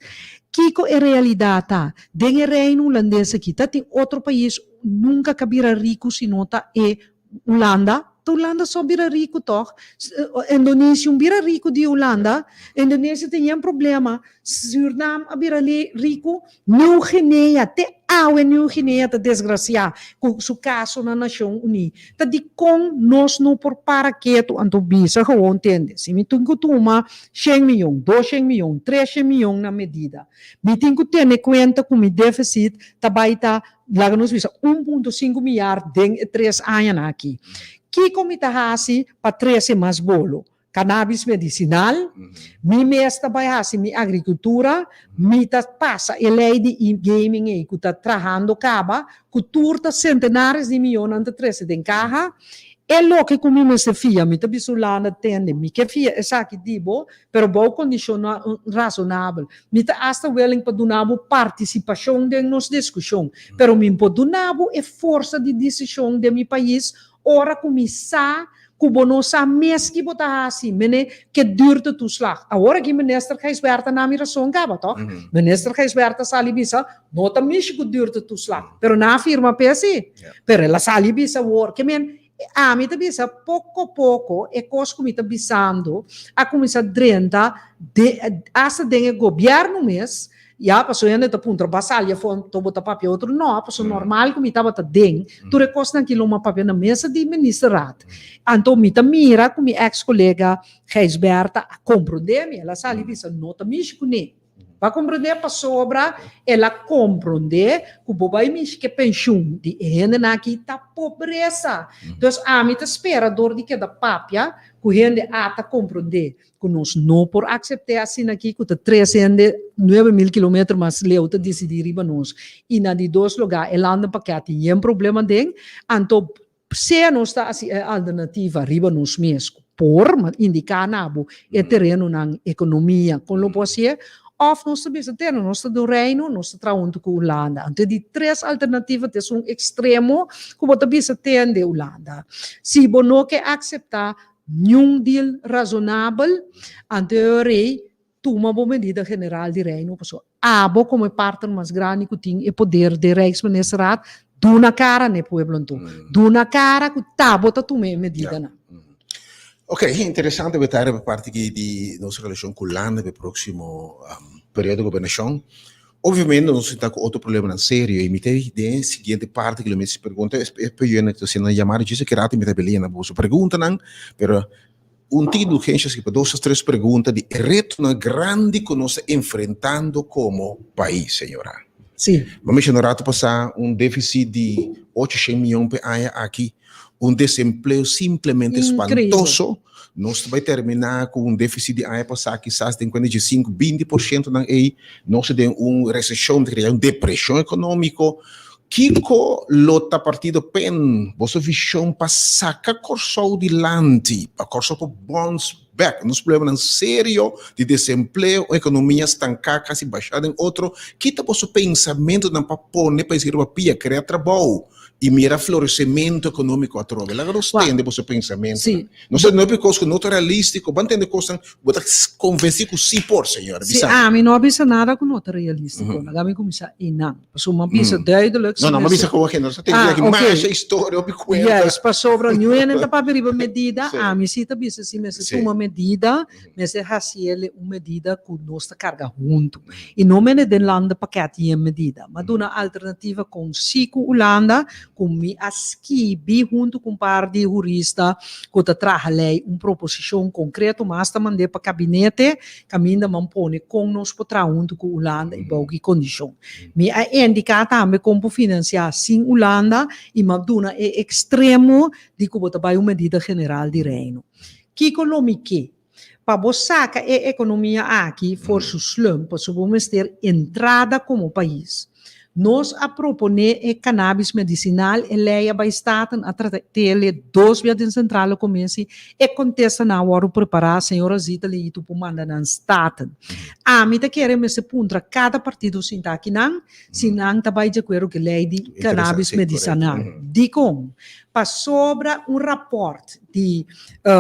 Kiko e realidat ta? Den e Reino Hulandes aki ta tin otro pais nunka ka bira riku si no ta e Hulanda? Ta Hulanda so bira riku tòg? Indonesia un bira riku di Hulanda? Indonesia tin yen problema. Surinam a bira riku. Nieuw Guinea, te awe Nieuw Guinea ta desgrasiá ku su kaso na Nashon Uní. Ta dikon nos no por para ketu anto bisa gewoon tende, si mi tin ku tuma shen miyon, doshen miyon, treshen miyon na medida, mi tin ku tene kuenta ku mi defisit ta bai ta, laga nos bisa, 1.5 miyar den e tres añanan aki. Kiko mi ta hasi pa trese mas bolo? Cannabis medicinal, mi mes ta bai haci mi agricultura, mi ta pasa e ley di e-gaming ey cu ta trahando caba, cu tur ta centenares di miyonnan ta trece den caha, e loke cu mi mester fia, mi ta bisa Hulanda tende, mi ke fia esaki di bo, pero bou condicionnan razonabel. Mi ta hasta willing pa duna bo participacion den nos discusion, pero mi por duna bo e forsa di decision den mi pais Ora ku mi sa ku bo no sa mes ki bo ta hasi, mene ke duurtetoeslag. Awor aki Minister Gijsbertha na mi rason kaba, tòg? Minister Gijsbertha sali bisa, no ta mishi ku duurtetoeslag, pero nan a firma p'e si. Pero el a sali bisa awor, ke men, ami ta bisa poko poko e kos ku mi ta bisando a kuminsá drenta de, asta den e gobièrnu mes. Ya, paso hende ta puntra, ba sali afó anto bo ta papia otro? No, paso normal ku mi tabata den tur e kosnan ki lo mi a papia na mesa di ministerraad. Anto mi ta mira ku mi eks kolega Gijsbertha a komprondé mi, el a sali bisa no ta mishi kuné. Bo a komprondé pasobra el a komprondé ku bo bai mishi ku e penshun di e hendenan aki ta pobresa. Dus ami ta spera dor di keda papia ku hende a ta komprondé ku nos no por aksept'é asina aki ku ta tres hende 9000 kilometer mas leu ta disidí riba nos i na di dos lugá e landenpakket tin yen problema den anto sea nos ta hasi e alternativa riba nos mes ku por indiká na bo e terenonan ekonomia kon lo por hasié òf nos ta bisa tene nos ta den reino nos ta traha huntu ku Hulanda anto e di tres alternativa ta esun ekstremo ku bo ta bisa tende Hulanda si bo no ke akseptá Niun deal razonabel, anto e rei tuma bo medida general di Reino pasobra abo como e partner mas grandi cu tin e poder den Rijksministerraad duna cara na e pueblo anto. Duna cara cu ta bo ta tuma e medidanan. Ok, interesante bo ta riba parti aki di nos relacion cu Hulanda pa e proximo periodo di gobernacion. Obviamente nos ta cu otro problemanan serio y mi ta den e siguiente parte cu lo mi haci pregunta e peyunan cu ta haciendo nan yamada djis aki rato mi ta belinan boso preguntanan pero un tiki di urgencia si pa dos of tres pregunta di e retonan grandi cu nos ta enfrentando como pais señora. Si. Bo a menciona un rato pasa un deficit di 800 miyon p'e aña aki. Un desempleo simplemente espantoso. Nos ta bai terminá ku un défisit di aña pasá kisas den kuenta dje sinku, 20% nan ei. Nos ta den un reseshon, ta krea un depreshon ekonómiko. Kiko lo ta Partido pen boso vishon pa saka Kòrsou dilanti, pa Kòrsou por bòns bèk? Nos problemanan serio di desempleo, un ekonomia stanká kasi bashá den otro. Ki ta boso pensamentunan pa pone pais riba pia, krea trabou? I mira florecemento economico atrobe. Laga nos tende boso pensamentonan. Nos ta no cos cu no ta realistico. Ban tende cosnan cu bo ta convenci cu si por, señora. Si, ami no a bisa nada cu no ta realistico. Laga mi cuminsa einan. Pasobra mi a bisa duidelijk. No, no, mi a bisa cu nos ta tende aki masha historia, hopi cuenta. Juist, pasobra niun hende ta papia riba medida. Ami si ta bisa si mester tuma medida, mester haciele un medida cu nos ta carga hunto. I no mene den landenpakket yen medida. M'a duna alternativa kon si ku Hulanda, ku mi a skibi huntu ku un par di hurista ku ta traha lei un proposishon konkreto mas ta mand'é pa kabinete kaminda man pone kon nos por traha huntu ku Hulanda i bou ki kondishon. Mi a indiká tambe kon por finansiá sin Hulanda i m'a duna e ekstremo di ku bo ta bai un medida general di Reino. Kiko lo mi ke? Pa bo saka e ekonomia aki for su slump, pasobra bo mester entrada komo pais. Nos a proponé e cannabis medisinal, e lei a bai Staten, a trata tele dos bia den Centrale Commissie, e kontestanan a wòrdu prepará, señora Zita Leito por manda nan Staten. Ami ta kere mester puntra kada partido sinta akinan, si nan ta bai di akuerdo ku e lei di cannabis medisinal. Dikon? Pasobra un rapòrt di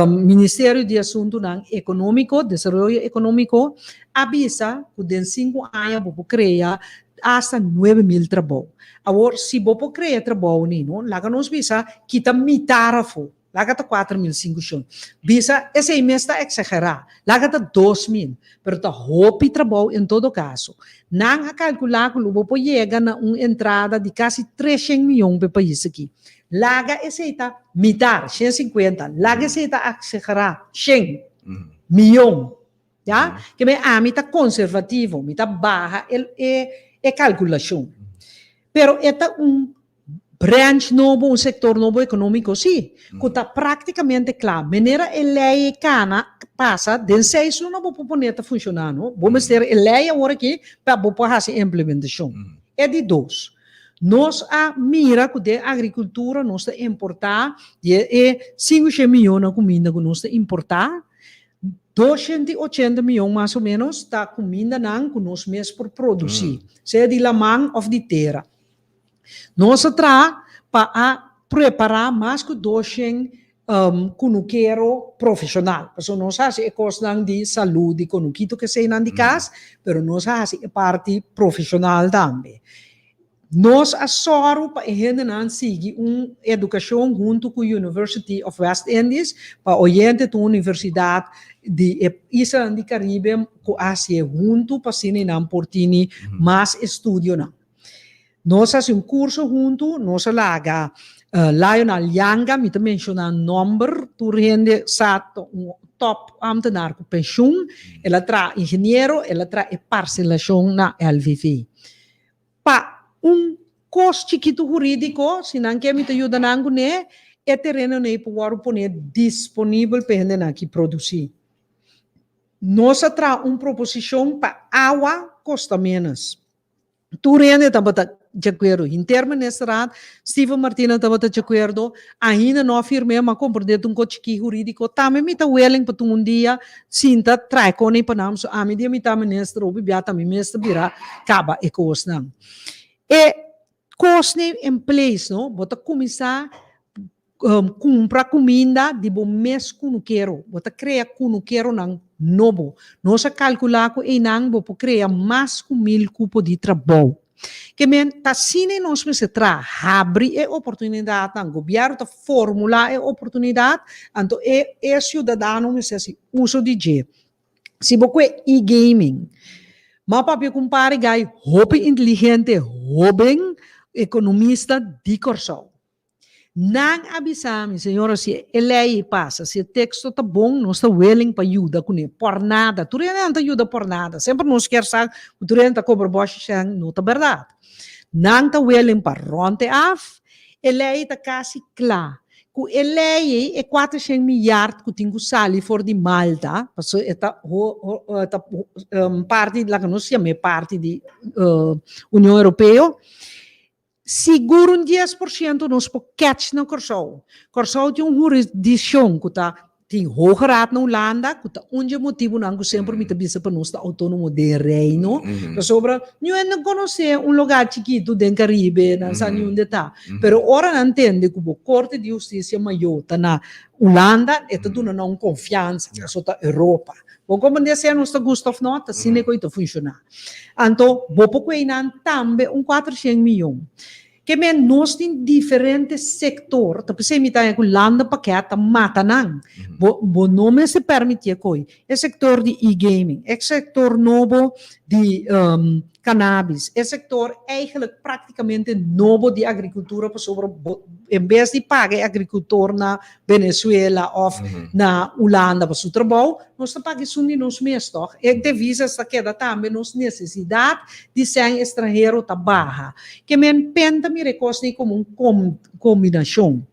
Ministerio di Asuntunan Ekonómiko, Desaroyo Ekonómiko, a bisa ku den sinku aña bo por krea asta 9000 trabou. Awor, si bo por krea trabou ni no, laga nos bisa kita mitar afó. Laga ta 4500. Bisa esei mes ta eksagerá. Laga ta 2000. Pero ta hopi trabou en todo kaso. Nan a kalkulá ku lo bo por yega na un entrada di kasi 300 mion pa e pais aki. Laga esei ta mitar, 150. Laga esei ta eksagerá, 100 mion. Ya? Ke men ami ta konservativo, mi ta baha e e kalkulashon. Pero e ta un branch nobo, un sektor nobo ekonómiko sí, ku ta práktikamente kla. Manera e lei ei kana pasa, den seis luna bo por pone ta funshoná, no? Bo mester e lei awor aki pa bo por hasi e implementashon. E di dos, nos a mira ku den agrikultura nos ta importá di e 500 mion kuminda ku nos ta importá, 280 mion mas o ménos ta kumindanan ku nos mes por produsí, sea di laman òf di tera. Nos a traha pa a prepará mas ku 200 kunukero profeshonal. Pasobra nos a hasi e kosnan di salú, di konukito keseinan di kas, pero nos a hasi e parti profeshonal tambe. Nos a sòru pa e hendenan sigui un edukashon huntu ku University of West Indies, pa oyente ta un universidat di e islanan di Karibe ku a hasié huntu pa asina nan por tini mas estudionan. Nos a hasi un kurso huntu, nos a laga Lionel Yanga, mi ta menshoná nòmber, tur hende sa ta un tòp ámtenar ku penshun, el a traha ingeniero, el a traha e parselashon na LVV. Pa un kos chikitu hurídiko, si nan ke mi ta yuda nan kuné, e terenonan ei por wòrdu poné disponibel pa e hendenan aki produsí. Nos a traha un proposishon pa awa kosta ménos. Tur hende tabata di akuerdo, henter ministerraad, Steven Martina tabata di akuerdo, ainda no a firm'é, ma komprendé ta un kos chikí hurídiko, tambe mi ta willing pa tuma un dia sinta trae kone pa nan, so ami dia mi ta minister hopi bia ta mi mes ta bira kaba e kosnan. E kosnan in place no, bo ta kuminsá Kumpra kuminda di bo mes kunukero. Bo ta krea kunukeronan nobo. Nos a kalkulá ku einan bo por krea mas ku 1000 kupo di trabou. Ke men, ta asina nos mester traha, habri e oportunidatnan. Gobièrnu ta formulá e oportunidat, anto e e siudadano mester hasi uso di dje. Si bo kue e-gaming, m'a papia ku un par di gai hopi inteligente, hóben, ekonomista di Kòrsou. Nan a bisa mi, Señora, si e lei ei pasa, si e teksto ta bon, nos ta willing pa yuda kuné. Por nada. Tur hende nan ta yuda por nada. Semper nos kier sa ku tur hende ta kobra bòshi sèn, no ta bèrdat. Nan ta willing pa rònt e af. E lei ta kasi kla. Ku e lei ei, e 400 milyard ku tin ku sali for di Malta, pasobra e ta ta parti, laga nos yam'é parti di Union Europeo, Sigur un 10% nos por catch na Kòrsou. Kòrsou tin un hurisdikshon ku ta tin Hoge Raad na Hulanda, ku ta un dje motibunan ku semper mi ta bisa pa nos ta outónomo den Reino. Pasobra niun no konosé un lugá chikitu den Karibe, nan sa niun de ta. Pero ora nan tende ku bo Korte di Hustisia Mayó ta na Hulanda, e ta duna nan un konfiansa, pasobra ta Europa. Bo komprendé sea nos ta gusta òf no, ta asina ku e ta funshoná. Anto bo por ku einan tambe un 400 miyon. Ke men nos tin diferente sektor, ta p'esei mi ta haña ku landenpakket ta mata nan. Bo bo no mester permitié ko'i. E sektor di e-gaming, e sektor nobo di cannabis, e sektor eigenlijk praktikamente nobo di agrikultura pasobra bo en bes di paga e agrikultor na Venezuela òf na Hulanda pa su trabou, nos ta paga esun di nos mes tòg. E devisas ta keda tambe nos nesesidat di sèn estranhero ta baha. Ke men pen ta mira e kosnan ei komo un kombinashon.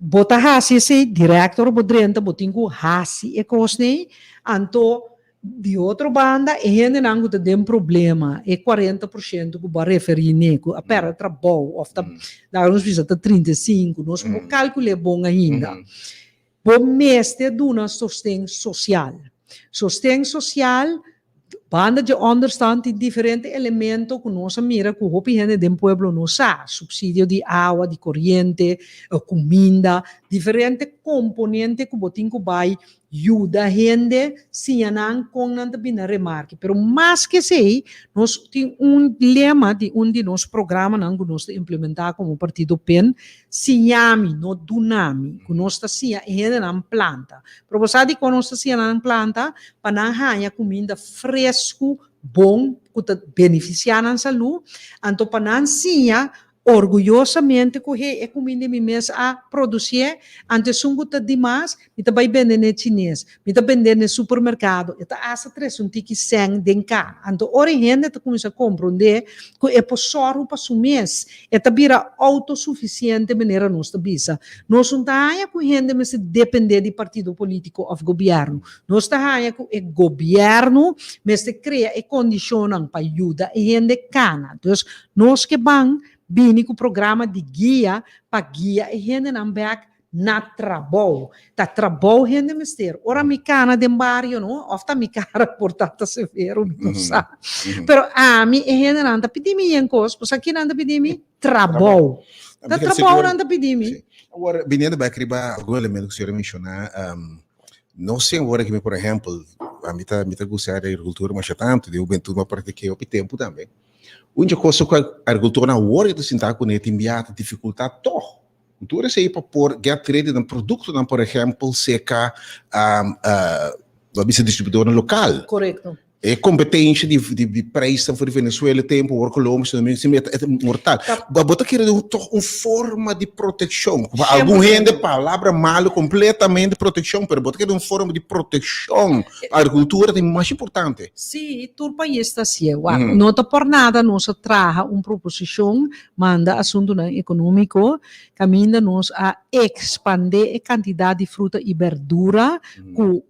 Bo ta hasi esei dirèkt ora bo drenta bo tin ku hasi e kosnan ei, anto Di otro banda, e hendenan ku ta den problema, e 40% ku bo a referí n'e, ku a pèrdè trabou òf ta, laga nos bisa ta 35, nos no por kalkul'é bon ainda. Bo mester duna sosten sosial. Sosten sosial. Banda dje onderstand tin diferente elemento ku nos a mira ku hopi hende den pueblo no sa, supsidio di awa, di koriente, kuminda, diferente komponente ku bo tin ku bai yuda hende siña nan kon nan ta bini na remarke. Pero mas ke esei, nos tin un lema di un di nos programanan ku nos ta implementá komo partido pen, Siña mi, no duna mi, ku nos ta siña e hendenan planta. Pero bo sa dikon nos ta siña nan planta? Pa nan haña kuminda fresku, bon, ku ta benefisiá nan salú. Anto pa nan siña orguyosamente ku, hey, e kuminda mi mes a produsié, anto esun ku ta dimas, mi ta bai bende n'e chines, mi ta bend'é n'e supermerkado. E ta asta trese un tiki sèn den ka. Anto ora e hende ta kuminsá komprondé ku e por sòru pa su mes, E ta bira autosufisiente manera nos ta bisa. Nos no ta haña ku hende mester dependé di partido polítiko òf gobièrnu. Nos ta haña ku e gobièrnu mester krea e kondishonnan pa yuda e hende kana. Dus nos ke ban bini ku programa di guia pa guia e hendenan bèk na trabou. Ta trabou hende mester. Ora mi kana den bario no, of ta mi kara por ta ta severo, mi no sa. Pero ami e hendenan ta pidi mi yen kos, bo sa kinan ta pidi mi? Trabou. Ta trabou nan ta pidi mi. Awor, biniendo bek riba algun elemento ku señor a menshoná, no sé awor aki mi, por ehèmpel, ami ta mi ta gusta agrikultura masha tantu, den hubentud mi a praktik'é hopi tempu tambe. Un dje kos ku agrikultornan awor ta sinta kuné tin bia ta difikultat tòg. Tur esei pa por get ready nan produktonan, por ehèmpel seka lo a bisa distribuidornan lokal. Korekto. E kompetensha di di prijsnan for di Venezuela tempu awor Colombia Santo Domingo siempre e ta mortal. Bo ta kere tòg un forma di protekshon. Pa algun hende palabra malu kompletamente protekshon, pero bo ta kere un forma di protekshon pa agrikultura ta mas importante. Sí, tur pais ta hasié. Wak, no ta por nada nos a traha un proposishon Manda asuntunan ekonómiko kaminda nos a ekspandé e kantidat di fruta i bèrdura ku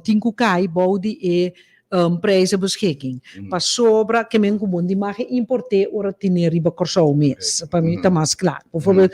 tin ku kai bou di e prijzenbeschikking. Pasobra ke men ku bon di mag e import'é ora tine riba Kòrsou mes. Pa mi ta mas kla. Bijvoorbeeld,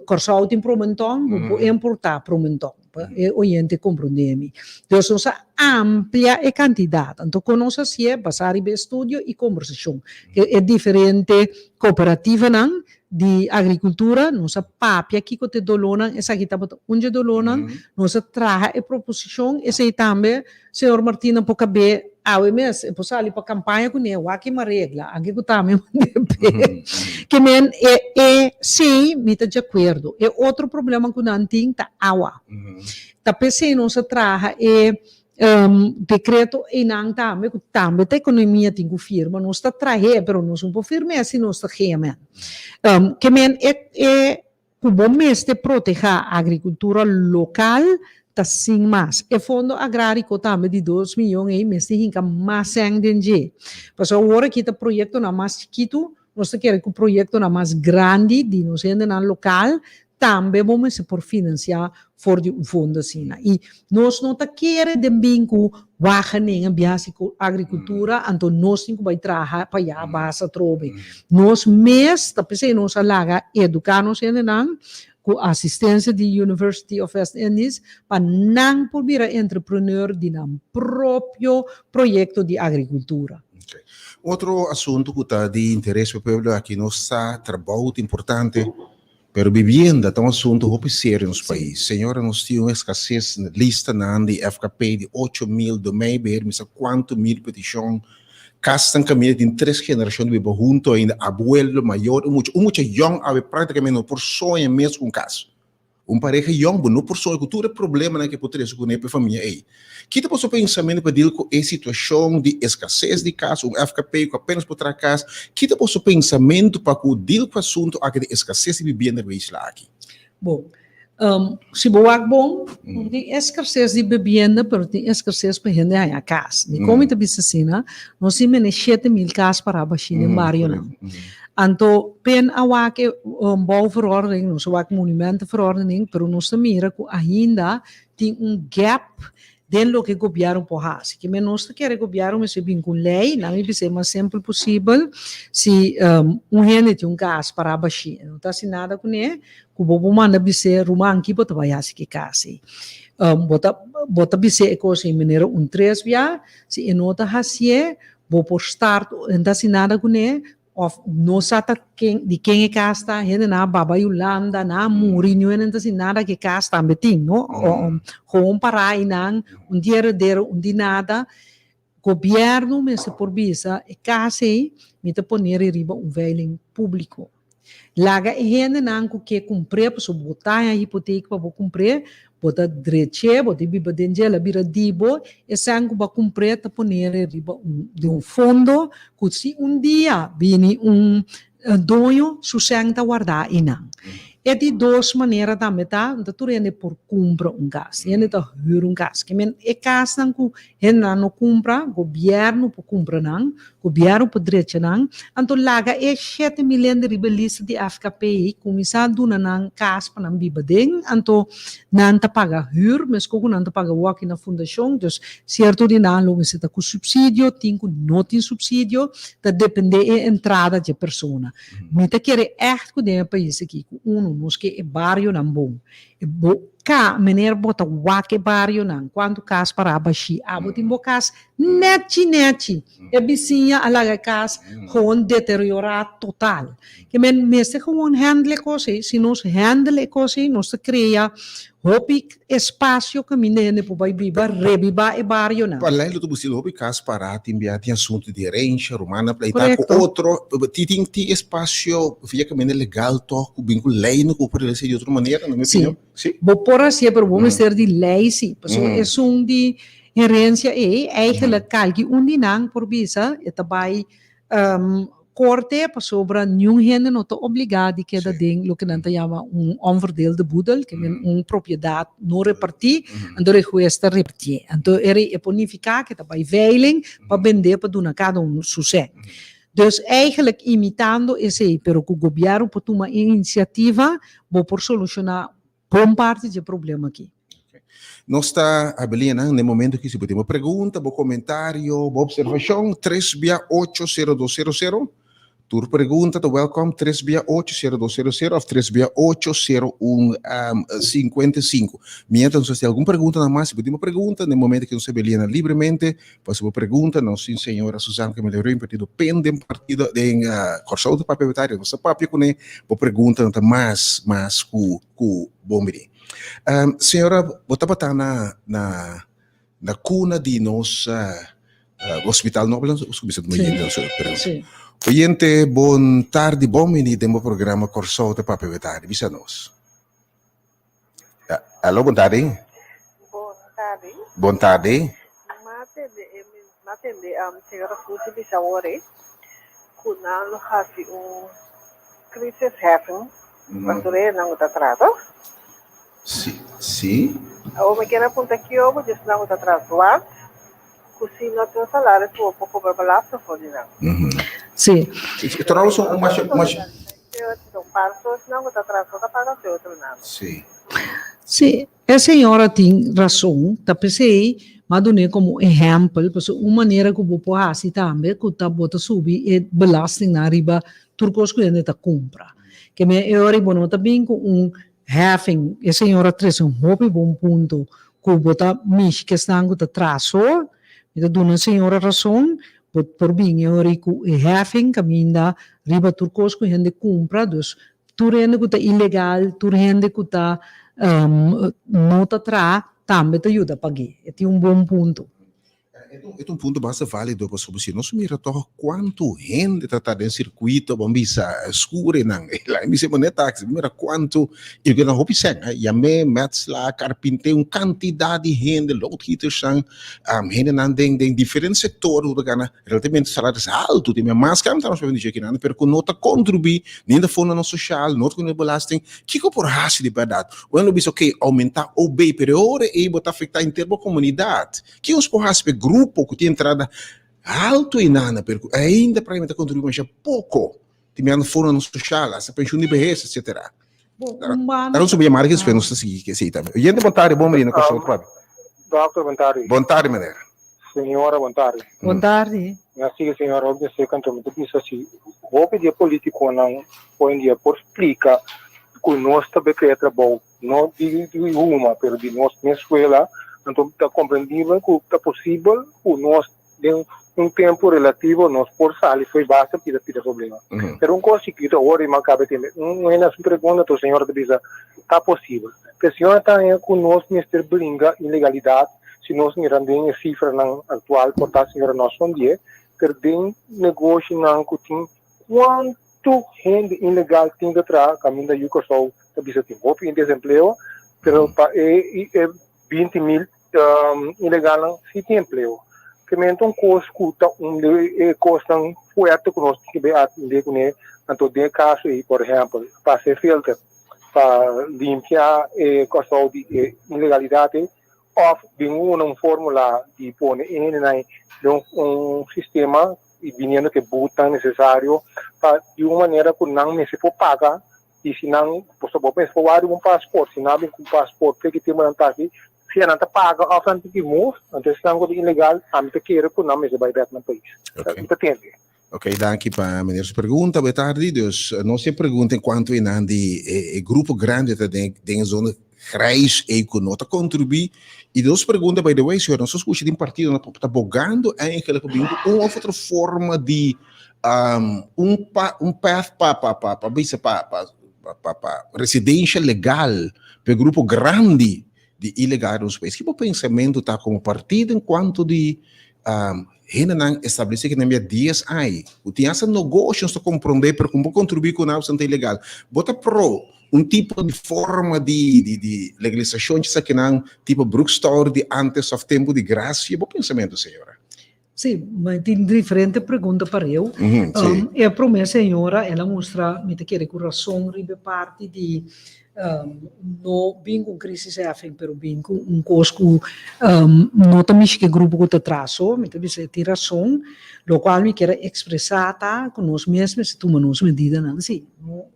Kòrsou tin promentòn, bo por importá promentòn. Pa e oyente komprondé mi. Dus nos a amplia e kantidat. Anto kon nos hasié? Basá riba estudio i kombersashon. E diferente kooperativanan di agrikultura, nos a papia kiko ta e dolónan, esaki tabata un dje dolónan, nos a traha e proposishon, esei tambe señor Martina por kab'é awe mes, e por sali pa kampaña kuné, wak e maregla, anke ku tambe mand'é. Ke men e e sí mi ta djakuerdo. E otro problema ku nan tin ta awa. Ta p'esei nos a traha e dekreto einan tambe ku tambe ta ekonomia tin ku firma. Nos ta trah'é pero nos no por firm'é si nos ta gemen. Ke men e e ku bo mester protehá agrikultura lokal ta sin mas. E fondo agrariko tambe di dos miyon ei mester hinka mas sèn den dje. Pasobra awor aki ta proyektonan mas chikitu, nos ta kere ku proyektonan mas grandi di nos hendenan lokal tambe bo mester por finansiá for di un fondo asina. I nos no ta kere den bin ku Wageningen biaha si ku agrikultura, anto nos tin ku bai traha pa ya basa atrobe. Nos mes ta p'esei nos a laga eduká nos hendenan ku asistensia di University of West Indies pa nan por bira entrepreneur di nan propio proyekto di agrikultura. Otro asuntu ku ta di interes pa e pueblo aki, nos sa trabou ta importante. Pero bibienda ta un asuntu hopi serio nos pais. Señora nos tin un escases listanan di FKP di 8000 domei beheer mi sa cuanto mil peticion. Casnan caminda tin tres generacion ta biba hunto ainda, abuelo, mayor y mucha. Un mucha yong awe practicamente no por soña mes cu un cas. Un pareha yong bo no por soña cu tur e problemanan ke por trece cune pa e famia ey. Ki ta boso pensamentu pa deal ku e situashon di eskases di kas, un FKP ku apenas por traha kas? Ki ta boso pensamentu pa ku deal ku asuntu aki di eskases di bibienda riba e isla aki? Bon, si bo wak bon, no tin eskases di bibienda, pero tin eskases pa hende haña kas. Dikon mi ta bisa asina? Nos tin mene 7000 kas pará bashí den barionan. Anto pen a wak e bouwverordening, nos a wak monumentenverordening, pero nos ta mira ku ainda Tin un gap den loke gobièrnu por hasi. Kimen nos ta kere gobièrnu mester bin ku un lei, nan mi bisa e mas simpel posibel, si un hende tin un kas pará bashí e no ta hasi nada kuné, ku bo por manda bis'é, ruman ki bo ta bai hasi ku e kas ei? Bo ta bo ta bis'é e kos ei manera un tres bia, si e no ta hasié. Bo por start no ta hasi nada kuné òf no sa ta ken di ken e kas ta, hendenan a baba Yolanda, nan a muri, niun hende no ta hasi nada ku e kas tambe tin, no? Gewoon pará einan, un di heredero, un di nada. Gobièrnu mester por bisa e kas ei mi ta pon'é riba un veiling públiko. Laga e hendenan ku ke kumpr'é, pasobra bo ta haña hipotek pa bo kumpr'é, bo ta drech'é, bo ta biba den dje, el a bira di bo, esnan ku bo a kumpr'é ta pon'é riba un den un fondo ku si un dia bini un doño su sèn ta wardá einan. E di dos manera tambe ta, no ta tur hende por kumpra un kas, hende ta hür un kas. Ke men e kasnan ku hendenan no kumpra, gobièrnu por kumpra nan, gobièrnu por drecha nan. Anto laga e 7000 hende riba e lista di FKP ei kuminsá duna nan kas pa nan biba den, anto nan ta paga hür, meskos ku nan ta paga wòki na fundashon. Dus sierto di nan lo mester ta ku supsidio, tin ku no tin supsidio, ta dependé e entrada dje persona. Mi ta kere ègt ku den e pais aki ku unu nos ke e barionan bon. E bo ka meneer bo ta wak e barionan kuantu kas pará bashí. Abo tin bo kas nèchi nèchi. E bisiña a laga e kas gewoon deteriorá total. Ke men mester gewoon handle e kos ei. Si nos handle e kos ei nos ta krea Hopi espasio kaminda hende por bai biba, rebibá e barionan. Pa lei lo ta bustil hopi kas pará, tin bia tin asuntu di herensia, rumannan pleitá ku otro, tin tin tin espasio via kaminda legal tòg ku bin ku lei no ku por hasi di otro manera, na mi opinion. Si. Bo por hasié pero bo mester di lei si, pasobra esun di herensia ei eigenlijk kalki un di nan por bisa e ta bai Korte pasobra niun hende no ta obligá di keda den loke nan ta yama un onverdeelde boedel, ke men un propiedat no repartí, anto e hues ta repartié. Anto e rei e por nifiká ke ta bai veiling pa bendé pa duna kada un su sèn. Dus eigenlijk imitando esei, pero ku gobièrnu por tuma e inisiativa, bo por solushoná bon parti dje problema aki. Nos ta Abelina na e momento aki si bo tin bo pregunta, bo komentario, bo observashon tres bia ocho sero dos sero sero. Tur pregunta ta welkom tres bia ocho sero dos sero sero of tres bia ocho sero un sinkuenta i sinku. Mientras nos hasi algun preguntanan mas, si bo tin bo pregunta na e momento aki nos ta Abelina libremente pa hasi bo pregunta. Nos tin señora Suzanne Camille-Ruin partido pen den partido den Kòrsou ta papia betario nos ta papia kuné bo preguntanan ta mas mas ku ku bon bini. Señora, bo tabata na na na cuna di nos hospital nobo lan su bisa sí. Oyente, pero sí. Oyente, bon tardi, bon bini den bo programa Kòrsou ta papia betadi. Bisa nos. Aló, bon tardi. Bon tardi. Bon tardi. M'a tende e m'a tende señora Susi bisa awor ei ku nan lo hasi un crisisheffing Pasobra e nan ku ta trata. Si, si. Awor mi kier a punta kio bo djesnan ku ta tra zwart, ku si no tin salaris ku bo por kobra belasting for di nan. Si. Trouwens un masha, masha. Un par sosnan ku ta tra so ta paga si otronan no. Si. Si, e señora tin rason, ta p'esei m'a dun'é komo ehèmpel, pasobra un manera ku bo por hasi tambe ku ta bo ta subi e belastingnan riba tur kos ku hende ta kumpra. Ke men e ora ei bo no ta bin ku un heffing, e señora trese un hopi bon punto ku bo ta mishi ku esnan ku ta traha so, mi ta duna e señora rason, bo por bin e ora ei ku e heffing kaminda riba tur kos ku hende kumpra, dus tur hende ku ta ilegal, tur hende ku ta no ta traha tambe ta yuda pag'é. E tin un bon punto. E ta un punto basta válido pasobra si nos mira tòg kuantu hende ta ta den sirkuito bo bisa skurenan e bisa bo ne taxi bo mira kuantu i ku nan hopi sèn yam'é mètsla karpinté un kantidat di hende loodgietersnan hendenan den den diferente sektor ku ta gana relativamente salaris haltu tin mas ku nos papia di dje kinan pero ku no ta kontribuí ni na fondonan sosial no ta kontribuí belasting kiko por hasi di bèrdat ora nan bisa oke oumentá OB pero e ora ei bo ta afektá henter bo komunidat. Ki nos por hasi pa e grupo ku tin entrada haltu einana pero ku ainda práktikamente ta kontribuí masha poko tin mirando formanan sosial, hasta penshun di behes etsetera? Ta nos subi yamada ki despues nos ta sigui ku esei tambe. Oyente bon tardi, bon bini na Kòrsou ta papia. Dòkter bon tardi. Bon tardi meneer. Señora bon tardi. Bon tardi. Mi a sigui señora hopi di aserka anto mi ta bisa si hopi di e politikonan hoy en dia por splika ku nos ta bay krea trabou no di huma pero di nos mes suela, anto ta komprendibel ku ta posibel ku nos Den un tempu relativo nos por sali fo'i basta pida pida problema. Pero un kos chikito awor i makabe tende un hende hasi un pregunta to señora ta bisa ta posibel. Pe señora ta haña ku nos mester bringa ilegalidat si nos mira den e sifranan aktual por ta señora no son die pero den negoshinan ku tin kuantu hende ilegal tin ta traha kaminda yu Kòrsou ta bisa tin hopi desempleo pero pa e 20.000 ilegalnan si tin empleo. Ke men ta un kos ku ta un di e kosnan fuerte ku nos tin ke bay atendé kuné. Anto den e kaso ei, por ehèmpel, pasa e filter pa limpia e Kòrsou di e ilegalidat ei òf bin una un fórmula di pone e hendenan ei den un sistema i biniendo ku e butnan nesesario pa di un manera ku nan mester por paga. I si nan, pasobra bo mester por wak riba un pasport, si nan a bin ku un pasport te ki tempu nan ta aki, si nan ta paga òf nan tin ki move, anto esnan ku ta ilegal, ami ta kere ku nan mester bai bèk nan pais. Ok. Mi ta tende. Ok, danki pa meneer su pregunta. Bo tardi. Dus nos tin pregunta en cuanto e nan di e grupo grandi ta den den e zona grijs ei ku no ta kontribuí. I dos pregunta by the way, señor, nos a skucha den partidonan ta bogando eigenlijk pa bin ku un òf otro forma di un pa un path pa pa pa pa bisa pa pa pa pa residencia legal pa e grupo grandi di ilegal den nos pais. Ki bo pensamentu ta komo partido en kuanto di hendenan establesé ku nan bia dies ai ku tin hasta negoshi nos ta komprondé pero ku bo kontribuí ku nan ta ilegal. Bo ta pro un tipo di forma di di di legalisashon di esakinan tipo Broekstouwer di antes òf tempu di gracia? Bo pensamentu señora? Sí, mi tin diferente pregunta pareu. E promé señora el a mustra, mi ta kere ku rason riba e parti di no bin ku un crisisheffing pero bin ku un kos ku no ta mishi ku e grupo ku ta tras so, mi ta bisa e tin rason, lokual mi kier a ekspresá ta ku nos mes mester tuma nos medidanan si. No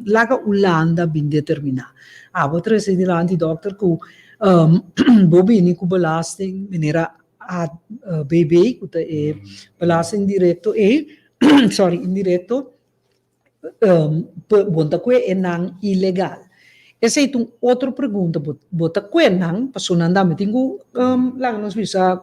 laga Hulanda bin determiná. Abo trese dilanti dòkter ku bo bini ku belasting manera ABB ku ta e belasting direkto ei, sorry indirekto, bo ta kue e nan ilegal. Esei ta un otro pregunta, bo ta kue nan pasobra nan tambe tin ku laga nos bisa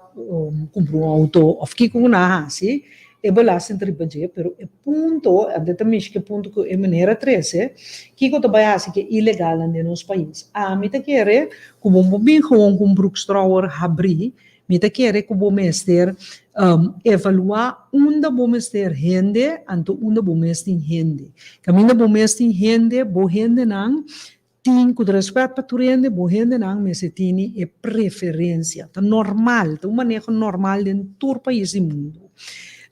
kumpra un outo òf kiko ku nan a hasi, e belasting ta riba dje, pero e punto, anto ta mishi ku e punto ku e meneer a trese, kiko ta bai hasi ku e ilegalnan den nos pais? Ami ta kere ku bo por bin gewoon ku un broekstrouwer habrí, mi ta kere ku bo mester evaluá unda bo mester hende, anto unda bo mes tin hende. Kaminda bo mes tin hende, bo hendenan Tin ku respet pa tur hende, bo hendenan mester tini e preferensia. Ta normal, ta un maneho normal den tur pais di mundu.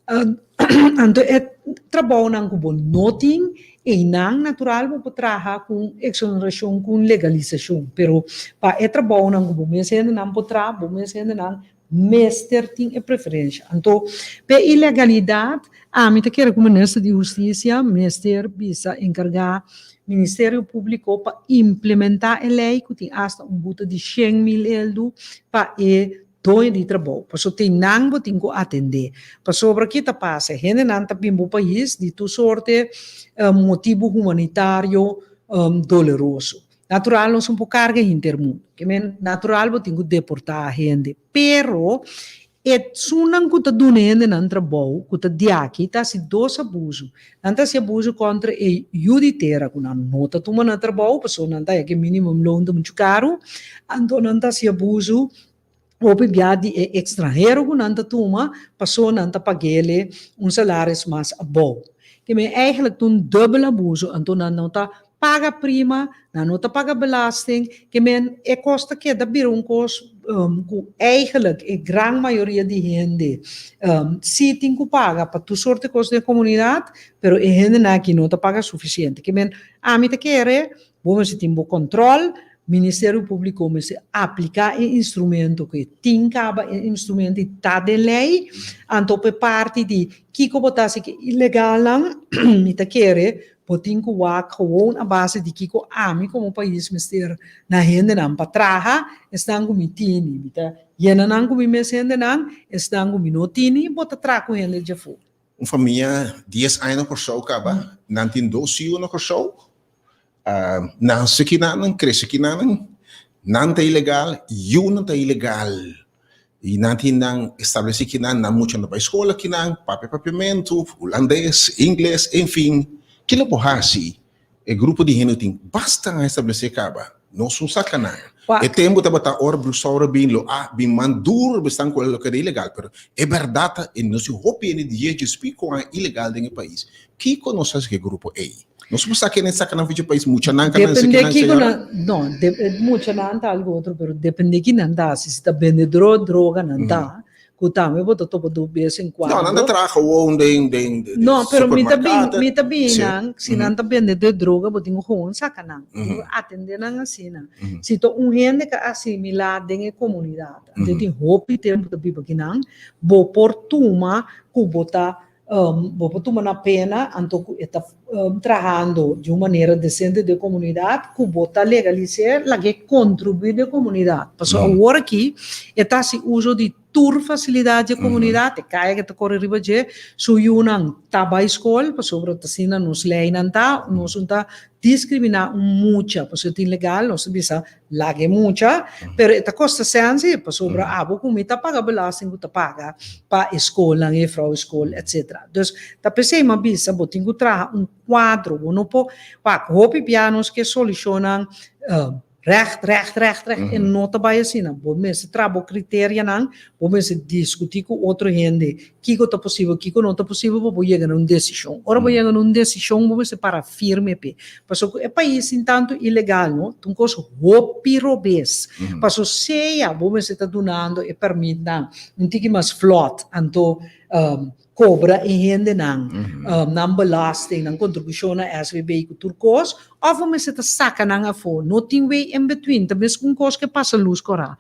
Anto e trabounan ku bo no tin, einan natural bo por traha ku un eksonerashon, ku un legalisashon. Pero pa e trabounan ku bo mes hendenan por traha, bo mes hendenan mester tin e preferensha. Anto, p'e ilegalidat, ami ta kere ku Minister di Hustisia mester bisa enkargá Ministerio Públiko pa implementá e lei ku tin asta un buta di 100.000 eldu pa e doño di trabou. Pasobra tin nan bo tin ku atendé. Pasobra ki ta pasa? Hendenan ta bin bo pais di tur sorte motibu humanitario doloroso. Natural nos un por carga hinter mundo. Ke men natural bo tin cu deporta hende. Pero e sunnan cu ta duna hendenan trabou, cu ta diaki, ta haci dos abuso. Nan ta haci abuso contra e yu di tera cu nan no ta tuma na trabou, pasobra nan ta haya cu e minimum loon ta mucho caro. Anto nan ta haci abuso hopi bia di e extranhero cu nan ta tuma, pasobra nan ta pag'ele un salaris mas abou. Ke men eigenlijk ta un dubbel abuso, anto nan no ta paga prima, nan no ta paga belasting, ke men e kos ta keda bira un kos ku eigenlijk e gran mayoria di hende si tin ku paga pa tur sorte kos den komunidat, pero e hendenan aki no ta paga sufisiente. Ke men ami ta kere bo mester tin bo kòntròl, Ministerio Públiko mester apliká e instrumento ku e tin kaba e instrumento i ta den lei, anto pa e parti di kiko bo ta hasi ku e ilegalnan mi ta kere Bo tin ku wak gewoon a base di kiko ami komo pais mester na hendenan pa traha, esnan ku mi tini mi ta yena nan ku mi mes hendenan, esnan ku mi no tini bo ta traha ku hende djafó. Un famia dies aña na Kòrsou kaba, nan tin dos yu na Kòrsou, nase kinanan, krese kinanan, nan ta ilegal, yunan ta ilegal. I nan tin nan establesí kinan, nan mucha no bai skol akinan, papia papiamentu, hulandes, ingles, enfin. Kila bo hasi? E grupo di hende tin basta aña establesé kaba. Nos un saka nan. E tempu tabata ora Brusaura bin lo a bin man duro bestan ku loke era ilegal, pero e bèrdat ta e nos tin hopi hende di djes piko aña ilegal den e pais. Kiko nos hasi ku e grupo ei? Nos por sa kende saka nan for dje pais, muchanan ka nan Depende kiko nan, no, muchanan ta algo otro, pero depende ki nan ta hasi. Si ta bende droga nan ta, ku tambe bo ta topa do bes en cuando. No, nan ta traha gewoon den den No, pero mi ta bin, mi ta bin nan, si nan ta bende de droga, bo tin ku gewoon saka nan. Bo tin ku atende nan asina. Si ta un hende ku a asimilá den e komunidat, anto e tin hopi tempu ta biba akinan, bo por tuma ku bo ta Bo por tuma na pena anto ku e ta trahando di un manera desente den komunidat ku bo ta legalis'é lag'é kontribuí den komunidat. Pasobra awor aki e ta hasi uso di tur fasilidat di e komunidat, e kaya ke ta kore riba dje, su yunan ta bai skol pasobra ta asina nos leinan ta, nos no ta diskriminá un mucha pasobra e tin legal, nos ta bisa Laga e mucha, pero e ta kosta sèn si, pasobra abo ku mi ta paga belasting ku ta paga pa e skolnan, e vrouwenschool, etcetera. Dus ta p'esei mi a bisa bo tin ku traha un kuadro, bo no por wak hopi bia nos ke solushonnan règt, règt, règt, règt, e no ta bai asina. Bo mester traha bo kriterianan, bo mester diskutí ku otro hende kiko ta posibel, kiko no ta posibel pa bo yega na un desishon. Ora bo yega na un desishon bo mester para firme p'e. Pasobra ku e pais tin tantu ilegal no, ta un kos hopi robes. Pasobra sea bo mester ta dunando e permitnan un tiki mas flòt, anto kobra e hendenan nan belasting, nan kontribushon na SVB ku tur kos, òf bo mester ta saka nan afó. No tin way in between. Ta meskun kos ku e pasa lus kòrá.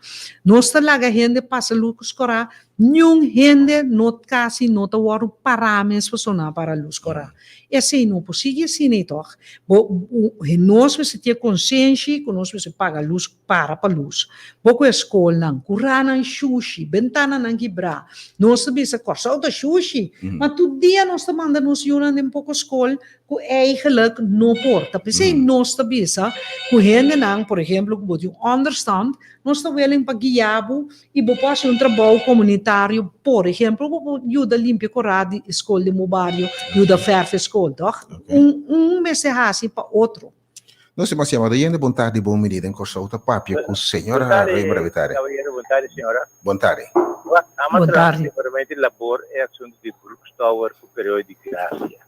Nos ta laga hende pasa lus kòrá Niun hende no kasi no ta wòrdu pará mes pasobra nan a para lus kòrá. Esei no por sigui asina ei tòg. Bo nos mester tin e konsenshi ku nos mester paga lus para pa lus. Bo ku e skolnan, kuranan shushi, bentananan kibrá. Nos ta bisa Kòrsou ta shushi, ma tur dia nos ta manda nos yunan den poko skol ku eigenlijk no por. Ta p'esei nos ta bisa ku hendenan, por ehemplo ku bo tin un ònderstand, nos ta willing pa guia bo I bo por hasi un trabou komunitario, por ehempel, bo por yuda limpia korá di e skol den bo bario, yuda fèrf e skol, tòg? Un un mester hasi pa otro. Nos tin mas yamada yende. Bon tardi, bon bini den Kòrsou ta papia ku señora Raymer Abitare. Caballero, bon tardi señora. Bon tardi. Wak, ama trata separamente labor e asunto di Brooks Tower ku periodo di gracia.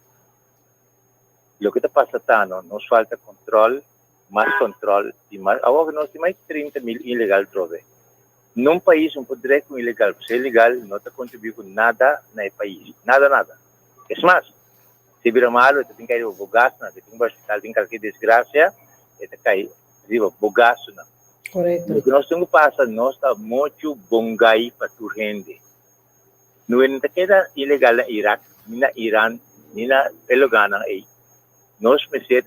Loke ta pasa ta no, nos falta control, mas control y mas, awor nos tin mas 30 mil ilegal trobe. Nun pais un por drek un ilegal, pasobra ilegal no ta contribui cu nada na e pais, nada nada. Es mas, si bira malo e ta tin cay riba bo gastonan, si tin hospital tin calke desgracia e ta cay riba bo gastonan. Correcto. Loke nos tin cu pasa, nos ta mocho bongay pa tur hende. No e no ta keda ilegal na Irak, ni na Iran, ni na e lugarnan ei. Nos mester,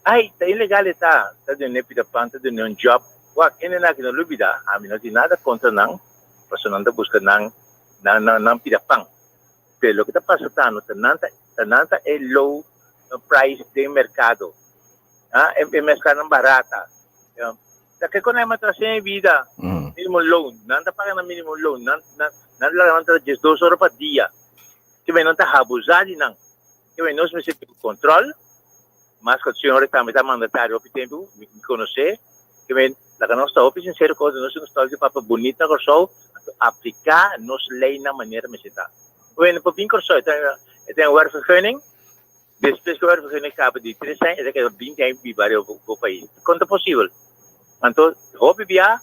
ay, ta ilegal e ta, ta dun'e pida pan, ta dun'e un job. Wak, hendenan aki no lubida, ami no tin nada kontra nan, pasobra nan ta buska nan, nan, nan, nan pida pan. Pero loke ta pasa ta, no ta nan ta, ta nan ta e low price den merkado. Ah, e, e merkadonan barata. Ta ke kon nan ta hasi e bida? Minimum loan. Nan ta paga nan minimum loan. Nan nan nan laga nan traha 12 ora pa dia. Ke men nan ta habusá di nan. Ke men nos mester tin control. Mas ku señor tambe ta mandatario hopi tempu, mi konosé. Ke men laga nos ta hopi sinsero ku nos tin un stòl di papia bunita na Kòrsou, anto apliká nos leinan manera mester ta. Bueno, pa bin Kòrsou e ta e ta un werkvergunning. Despues ku e werkvergunning kaba di tres aña, e ta keda 20 aña biba riba bo pais. Kon ta posibel? Anto hopi bia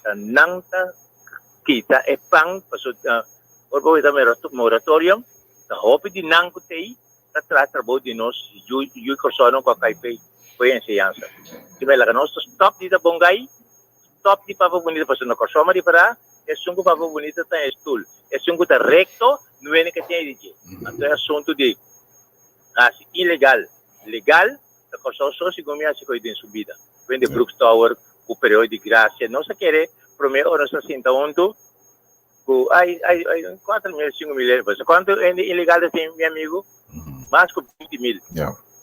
ta nan ta kita e pan pasobra ora bo weta moratorium ta hopi di nan ku t'ei ta traha trabou di nos yu yu Kòrsounan ku a kai p'ei por e enseñansa. Di manera laga nos ta stòp di ta bongai, stòp di papia bunita pasobra na Kòrsou mi a ripará esun ku papia bunita ta den e stul, esun ku ta rekto nuene ka tin ei di dje. Anto e asuntu di hasi ilegal legal ta Kòrsou so segun mi hasi koe den su bida. Wende Brooks Tower ku periodo di grasia nos a kere promé ora nos a sinta huntu ku ai ai ai 4 mil 5 mil euro. Kuantu hende ilegal ta tin mi amigu? Mas ku 20 mil.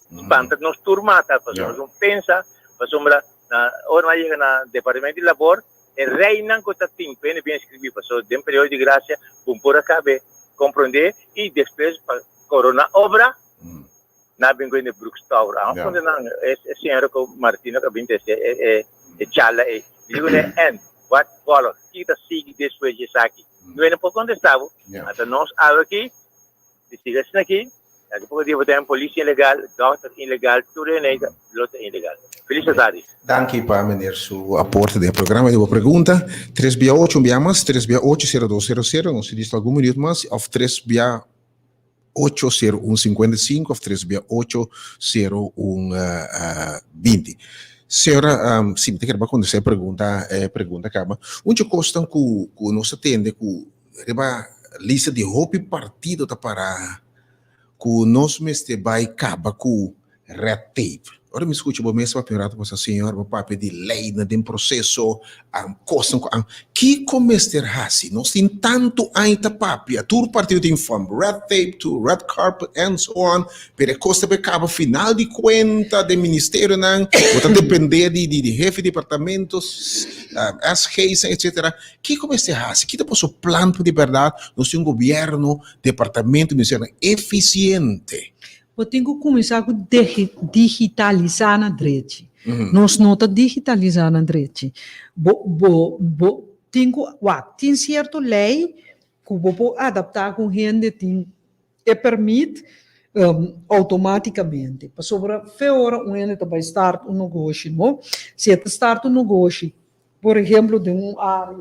Spanta nos tur mata pasobra nos no pensa pasobra na ora nan a yega na departamento di labor. E reinan ku ta tin pene bien skribí, pasobra den periodo di grasia bo por a kabe komprondé i despues pa korona obra nan a bin ku hende Brooks Tower. Awor konta nan e señora ku Martino ku a bin trese e charla ei. Mi di kuné en what follows? Kiko ta sigui despues di esaki? No por kontestá bo. Ata nos awe aki Si sigui asina aki, aki poko dia bo ta haña polis ilegal, dòkter ilegal, tur hende lo ta ilegal. Feliz tardi. Danki pa meneer su aporte den e programa. Di bo pregunta, tres bia ocho, un bia mas, tres bia ocho, sero dos sero sero, nos tin listo algun minuut mas, of tres bia ocho, sero un sinkuenta i sinku, of tres bia ocho, sero un binti. Señora, si mi ta kere pa kontesta e pregunta, e pregunta kaba. Un dje kosnan ku ku nos ta tende ku Riba lista di hopi partido ta para ku nos mester bai kaba ku red tape. Ora mi skucha bo mes papia un rato pasa señor bo papia di leynan den proseso, kosnan ku kiko mester hasi? Nos tin tantu aña ta papia, tur partido tin from red tape to red carpet and so on, pero e kos ta bai kaba final di kuenta den ministerionan, bo ta depende di hefe di departamento, SG's etcetera. Kiko mester hasi? Ki ta boso plan pa di bèrdat nos tin un gobièrnu, departamento, ministerionan efisiente? Bo tin ku kuminsá ku digitalisá na drechi. Nos no ta digitalisá na drechi. Bo bo bo tin ku wak, tin sierto lei ku bo por adaptá ku hende tin e permit outomátikamente. Pasobra fe ora un hende ta bai start un negoshi, no? Si e ta start un negoshi Por ehemplo den un área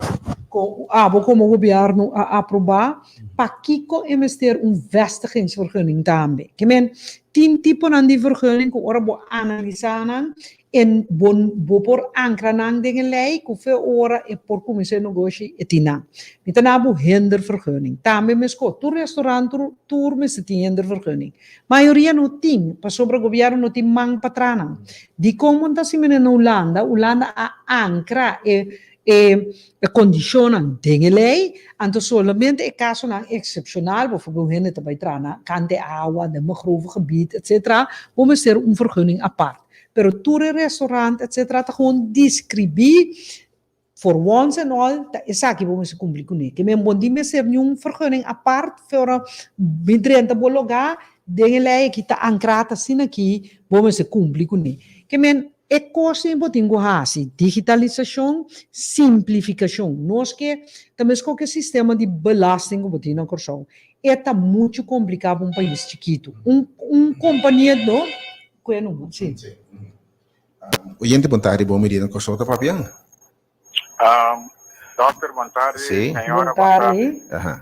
ku abo komo gobièrnu a aprobá, pakiko e mester un vestigingsvergunning tambe? Ke men, tin tiponan di vergunning ku ora bo analisá nan e bo bo por ankra nan den e lei ku fe ora e por kuminsá e negoshi e tin nan. Mi ta na bo hindervergunning. Tambe meskos, tur restaurant tur tur mester tin hindervergunning. Mayoria no tin, pasobra gobièrnu no tin man pa traha nan. Dikon bo ta simene na Hulanda? Hulanda a ankra e e e kondishonnan den e lei, anto solamente e kasonan eksepshonal, boforbel un hende ta bai traha na kant e awa, den mangrovegebied, etsetera, bo mester un vergunning apart. Pero tur e restaurant, etsetera, ta gewoon deskribí For once and all, ta esaki bo mester cumpli cune. Ke men bo di mester niun vergunning apart fe ora mi drenta bo logá, den e lei aki ta ancra ta asina aki, bo mester cumpli cune. Ke men e cosnan bo tin cu haci, digitalisacion, simplificacion. Nos ke ta mesco ke sistema di belasting cu bo tin na Corsou. E ta mucho complica pa un pais chikito. Un un compania no, cu e numa, si. Oyente bon tardi bon medida Kòrsou ta papia. Um, dokter bon tardi, Sí. señora Bon bon tardi. tardi. Aha.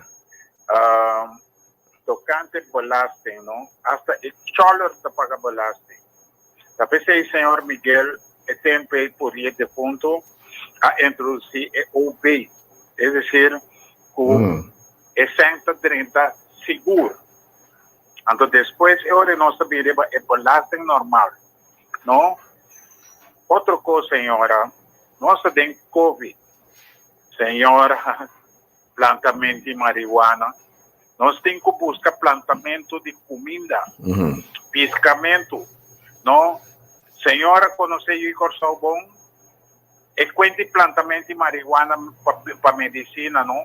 Um, tocante belasting, no? Hasta e choller ta paga belasting. Ta p'esei señor Miguel e tempo ei por e defunto a introduci e OB, es decir, cu e cent ta drenta sigur. Anto despues e ora nos ta bin riba e belasting normal. No. Otro cos señora, nos ta den covid. Señora, plantamento di marihuana. Nos tin cu busca plantamento di cuminda, piscamento. No. Señora conoce Yu Corsou bon? E cuenta di plantamento di marihuana pa medicina, no.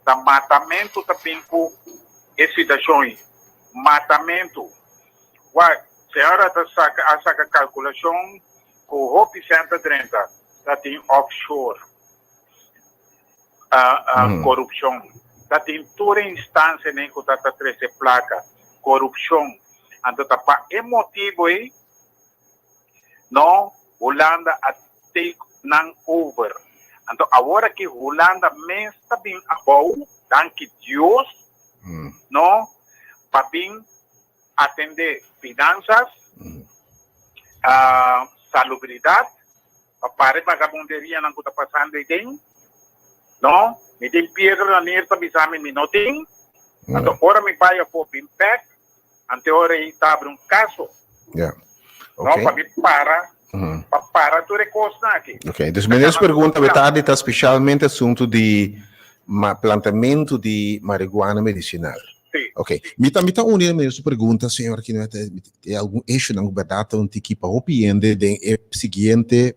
Ta matamento ta bin cu e situacion ey. Matamento. Wak, señora ta saka a saka kalkulashon ku hopi sèn ta drenta ta tin offshore korupshon, ta tin tur e instansianan ku ta ta trese plaka, korupshon. Anto ta pa e motibu ei no Hulanda a take nan over. Anto awor aki Hulanda mes ta bin abou, danki Dios, no pa bin atendé finansas, salubridat, pa para e bagabunderianan ku ta pasando ei den. No, mi tin piedra na nir ta bisa mi mi no tin. Anto ora mi bai afó bin bèk, ante ora ei ta abri un kaso. No, pa mi para, pa para tur e kosnan aki. Ok, dus meneer su pregunta we tardi ta spesialmente asuntu di plantamentu di marihuana medisinal. Sí. Ok, mi ta mi ta uni na meneer su pregunta, señor Aquino, e algun issuenan ku bèrdat ta un tiki pa hopi hende den e siguiente.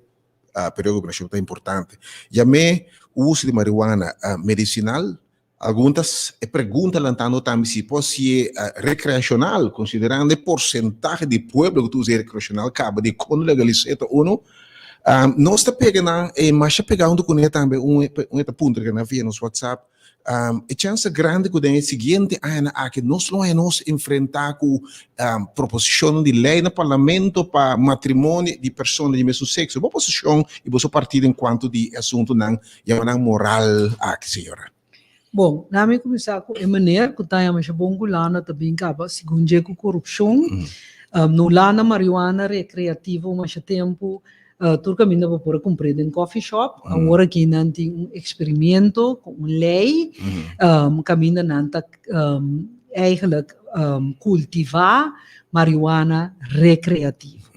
periodo di gobernashon ta importante. Yam'é uso di marihuana medisinal. Algun ta e pregunta lantando tambe si por si e recreacional, considerando e porcentahe di pueblo cu ta usa e recreacional caba di con legalis'é ta uno. Nos ta pega nan e masha pega hunto cune tambe un e ta puntra ke nan via nos WhatsApp. E chance grandi cu den e siguiente añanan aki nos lo haña nos enfrenta cu proposicionnan di ley na parlamento pa matrimonio di persona di mesun sexo. Bo posicion y boso partido en cuanto di e asuntonan Yama nan moral aki, señora. Bon, na mi kuminsá ku e meneer ku ta yama Shabon Gulana ta bin kaba segun dje ku korupshon. No lana marihuana rekreativo masha tempu tur kaminda bo por a kumpr'é den coffee shop. Awor aki nan tin un eksperimento ku un lei kaminda nan ta eigenlijk kultivá marihuana rekreativo.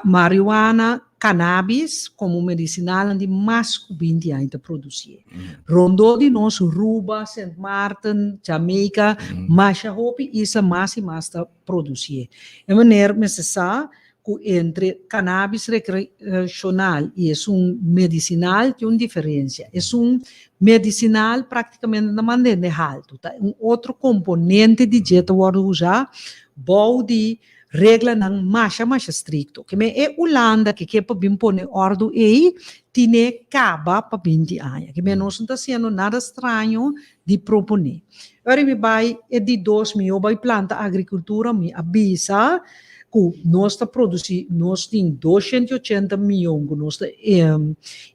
Marihuana Cannabis como medicinalnan di mas cu 20 aña ta producié. Rondó di nos Ruba, Sint Maarten, Jamaica, masha hopi isla mas y mas ta producié. E meneer mester sa cu entre cannabis recreacional y esun medicinal tin un diferencia. Esun medicinal practicamente ta manda hende halto, ta un otro componente di dje ta wordo usa bou di Reglanan masha masha strikto. Ke men e Ulanda ke ke pa bin pone òrdu ei tine kaba pa 20 aña. Ke men nos no ta hasiendo nada straño di proponé. Ora mi bai e di dos mihó bai planta agrikultura mi a bisa ku nos ta produsí nos tin 280 mion ku nos ta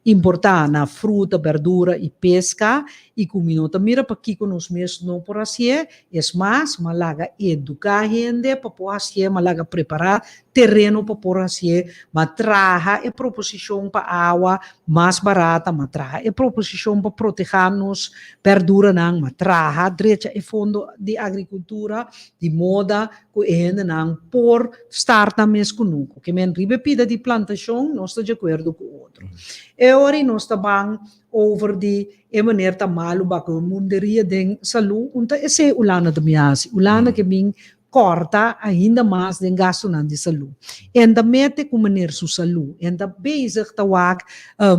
importá na fruta, bèrdura i peska i ku mi no ta mira pakiko nos mes no por hasié. Es mas, m'a laga eduká hende pa por hasié, m'a laga prepará tereno pa por hasié, m'a traha e proposishon pa awa mas barata, m'a traha e proposishon pa protehá nos bèrduranan, m'a traha drecha e fondo di agrikultura di moda ku e hendenan por start nan mes kunuku. Ke men riba e pida di plantashon nos ta djakuerdo ku otro. E ora ei nos ta ban over di e meneer ta malu bako munderia den salu un ta esei Ulanda ta bin hasi. Ulanda ke bin kòrta ainda mas den gastunan di salu. En ta mete ku meneer su salu. En ta bezig ta wak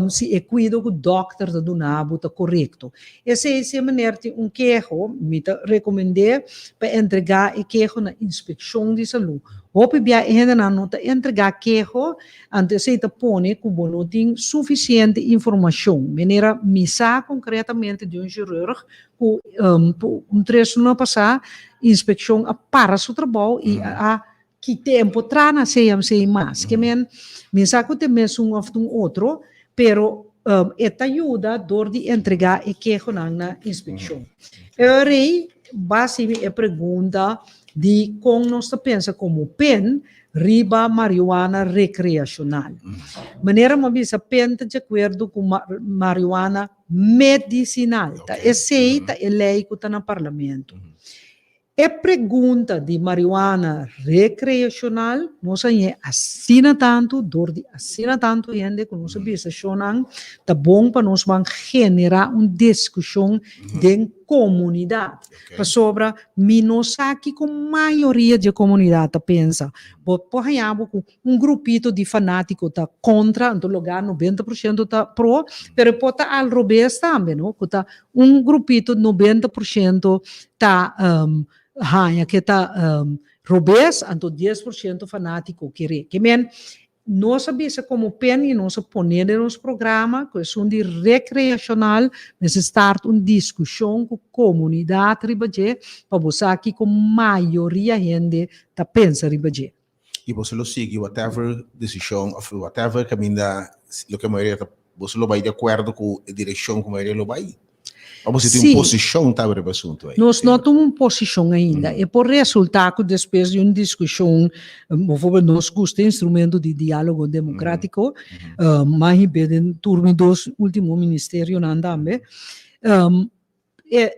si e kuido ku dòkter ta duna bo ta korekto. Esei si e meneer tin un keho mi ta rekomend'é pa entregá e keho na inspekshon di salu. Hopi bia e hendenan no ta entregá keho Anto esei ta pone ku bo no tin sufisiente informashon. Manera mi sa konkretamente di un chirurg ku un tres luna pasá inspekshon a para su trabou i a kit'é en por traha na CMC mas. Ke men mi sa ku ta e mesun òf ta un otro, pero e ta yuda dor di entregá e kehonan na inspekshon. E ora ei basi mi e pregunta di kon nos ta pensa komo pen riba marihuana recreacional. Manera mi a bisa pen ta di acuerdo cu marihuana medicinal. Ta esey ta e ley cu ta na parlamento. E pregunta di marihuana recreacional nos a ñe asina tanto door di asina tanto hende cu nos a bisa shownan ta bon pa nos ban genera un discusion den comunidad. Pasobra mi no sa kiko mayoria dje komunidat ta pensa. Bo por haña bo ku un grupito di fanátiko ta kontra, anto logá 90% ta pro, pero e por ta al robes tambe, no? Ku ta un grupito 90% ta haña ke ta robes, anto 10% fanátiko kere. Ke men Nos a bisa komo pen i nos a pone den nos programa ku esun di rekreashonal mester start un diskushon ku komunidat riba dje pa bo sa kiko mayoria hende ta pensa riba dje. I boso lo sigui whatever desishon òf whatever kaminda loke mayoria ta boso lo bai di akuerdo ku e direkshon ku mayoria lo bai? Of boso tin un posishon tambe riba e asuntu ei? Nos no tin un posishon ainda. E por resultá ku despues di un diskushon, bijvoorbeeld nos gusta e instrumento di diálogo demokrátiko, m'a hib'é den tur mi dos último ministerionan tambe. E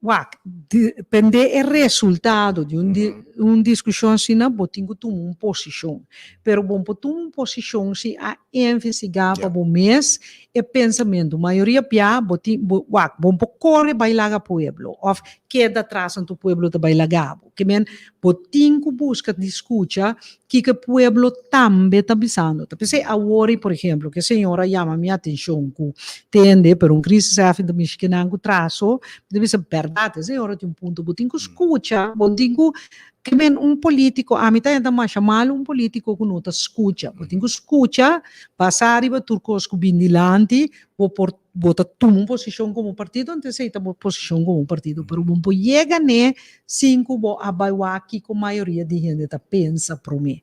wak, dependé e resultado di un un diskushon asina, bo tin ku tuma un posishon. Pero bo por tuma un posishon si a investigá pa bo mes e pensamentu. Mayoria bia bo tin bo wak bo por kore bai laga pueblo òf keda atras anto pueblo ta bai laga bo. Ke men. Bo tin ku buska di skucha kiko e pueblo tambe ta bisando. Ta p'esei awor ei, por ehemplo, ku e señor a yama mi atenshon ku tende, pero un crisis heffing ta mishi kinan ku traso, mi ta bisa, bèrdat, e señor a tin un punto. Bo tin ku skucha, bo tin ku ke men un polítiko, ami ta henter masha malu un polítiko ku no ta skucha. Bo tin ku skucha, basá riba tur kos ku bin dilanti, bo por bo ta tuma un posishon komo partido, anto esei ta bo posishon komo partido, pero bo no por yega n'e sin ku bo a bai wak kiko mayoria di hende ta pensa promé.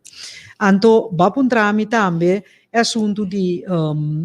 Anto bo a puntra mi tambe e asuntu di.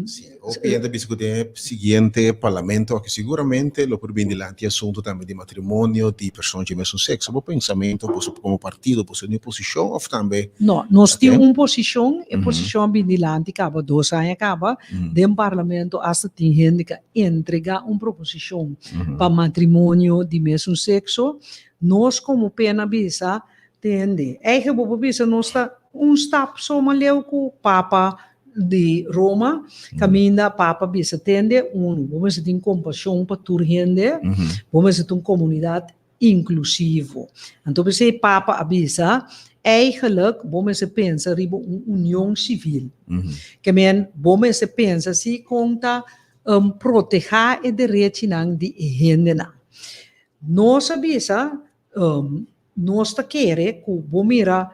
Sí, hopi hende a bisa ku den e siguiente parlamento aki siguramente lo por bin dilanti e asuntu tambe di matrimonio di persona dje mesun sekso. Bo pensamentu, boso komo partido, boso tin un posishon òf tambe? No, nos tin un posishon, e posishon a bin dilanti kaba dos aña kaba, Den parlamento hasta tin hende ku a entregá un proposishon pa matrimonio di mesun sekso. Nos komo pena bisa tende. Eigen bo por bisa nos ta un stap so mas leu ku Papa di Roma, kaminda Papa bisa tende, unu, bo mester tin kompashon pa tur hende, bo mester ta un komunidat inklusivo. Anto p'esei Papa a bisa, Eigenlijk bo mester pensa riba un union sivil. Ke men bo mester pensa si kon ta protehá e derechinan di e hendenan. Nos a bisa, nos ta kere ku bo mira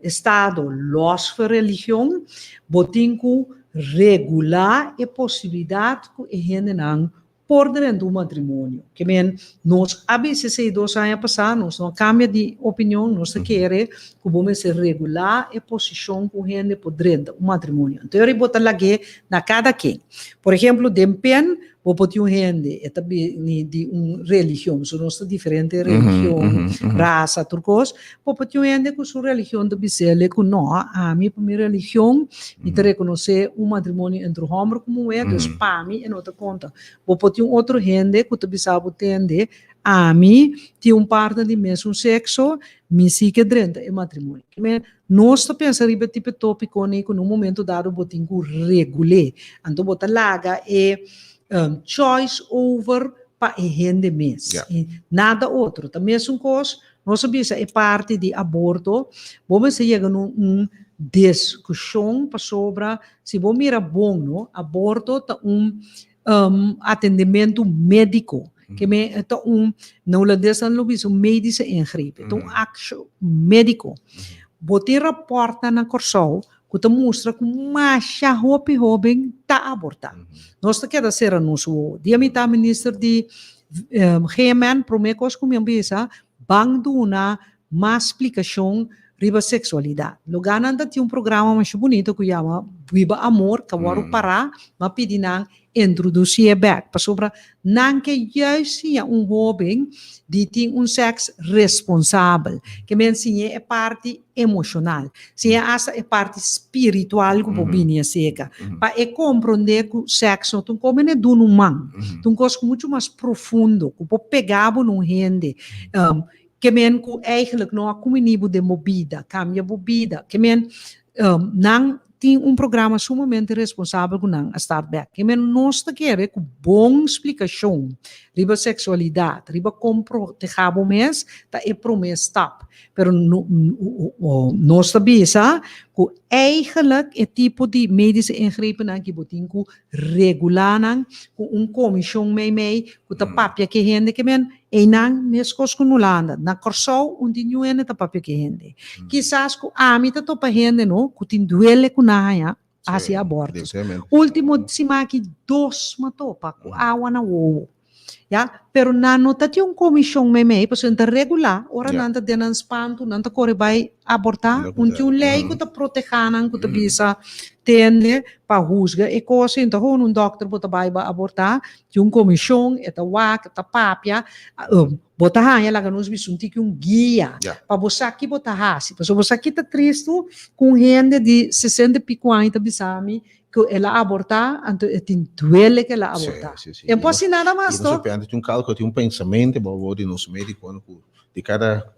estado lòs for religion, bo tin ku regulá e posibilidat ku e hendenan por drenta un matrimonio. Ke men, nos a bisa esei dos aña pasá, nos no a kambia di opinion, nos ta kere ku bo mester regulá e posishon ku hende por drenta un matrimonio. Anto yori bo ta lag'é na kada ken. Por ehemplo, den pen bo por tin un hende, e ta bini di un religion, so nos ta diferente religion, rasa, tur kos, bo por tin un hende ku su religion ta bis'el ku no, ami pa mi religion mi ta rekonosé un matrimonio entre un hòmber ku muhé, dus pa mi e no ta konta. Bo por tin un otro hende ku ta bisa bo tende, ami tin un partner di mesun sekso, mi si ke drenta e matrimonio. Nos ta pensa riba e tipo tópikonan ei ku na un momento dado bo tin ku regul'é. Anto bo ta laga e choice over pa e hende mes. Nada otro. Ta mesun kos Nos a bisa e parti di aborto, bo mester yega na un diskushon pasobra si bo mira bon no, aborto ta un atendementu médiko, ke men e ta un, na hulandes nan lo bisa un medische ingreep, e ta un aksho médiko. Bo tin rapòrtnan na Kòrsou ku ta mustra ku masha hopi hóben ta abortá. Nos ta keda sera nos wowo. Dia mi ta minister di GMN, promé kos ku mi a bisa, ban duna mas splikashon riba seksualidat. Lugá nan ta tin un programa masha bunito ku yama Biba Amor, ku a wòrdu pará, m'a pidi nan introducié bek, pasobra nan ke juist siña un hoben di tin un seks responsabel, ke men siñ'é e parti emoshonal, siñ'é asta e parti spiritual ku por bini aserka, pa e komprondé ku seks no ta un kos mene duna un man, ta un kos muchu mas profundo ku por pega bo na un hende, ke men ku eigenlijk no a kuminí bo den bo bida, kambia bo bida, ke men nan Tin un programa sumamente responsabel ku nan a start bek. Ke men nos ta kere ku bon splikashon riba seksualidat, riba kon protehá bo mes ta e promé stap. Pero nos ta bisa ku eigenlijk e tipo di medische ingrepennan ki bo tin ku regulá nan ku un komishon meimei ku ta papia ku e hende ke men einan meskos ku Hulanda. Na Kòrsou un di niun hende ta papia ku e hende. Kisas ku ami ta topa hende no ku tin duele ku nan haña hasi abortus. Ultimo siman aki dos m'a topa ku awa na wowo. Ya, pero nan no ta tin un komishon meimei pasobra nan ta regulá ora nan ta den nan spantu nan ta kore bai abortá. Un tin un lei ku ta protehá nan ku ta bisa tende pa husga e kos ei. Enton un dòkter bo ta bai bo abortá tin un komishon e ta wak e ta papia bo ta haña laga nos bisa un tiki un guia pa bo sa ki bo ta hasi pasobra bo sa ki ta tristu ku un hende di sesenta i piko aña ta bisa mi Ku el a abortá, anto e tin duele ku el a abortá. Sí, sí, sí. E no por hasi nada mas, I nos toch? pianta tin un kalkulo, tin un pensamentu bo di nos médikonan ku di kada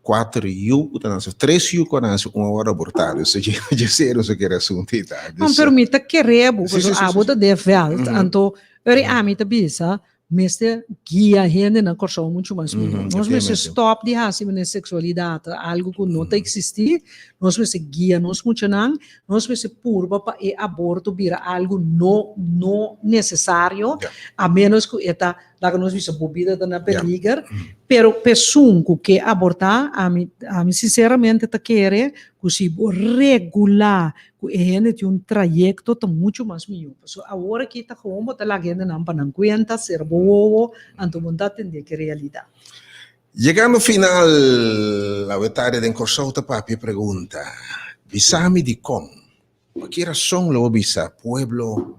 kuater yu ku ta nase, tres yu ku a nase, un a wòrdu abortá. Dus dje dje serio nos a kere asuntu ei ta. No, Dus pero mi ta kere bo, Sí, sí, pasobra sí, abo sí. ta den vèlt, anto ora ami ta bisa. Mester guia hende na Kòrsou muchu mas mihó. Nos mester stòp di hasi manera seksualidat ta algu ku no ta eksistí. Nos mester guia nos muchanan. Nos mester purba pa e aborto bira algu no no nesesario, a ménos ku e ta laga nos bisa bo bida ta na peliger. Pero p'esun ku ke abortá, ami ami sinseramente ta kere ku si bo regulá ku e hende tin un trayekto ta muchu mas mihó. Pasobra awor aki ta gewoon bo ta laga hendenan pa nan kuenta, sera bo wowo, anto bo no ta atendé ku e realidat. Yegando final, awe tarde den Kòrsou ta papia e pregunta, Bisa mi dikon? Pa ki rason lo bo bisa pueblo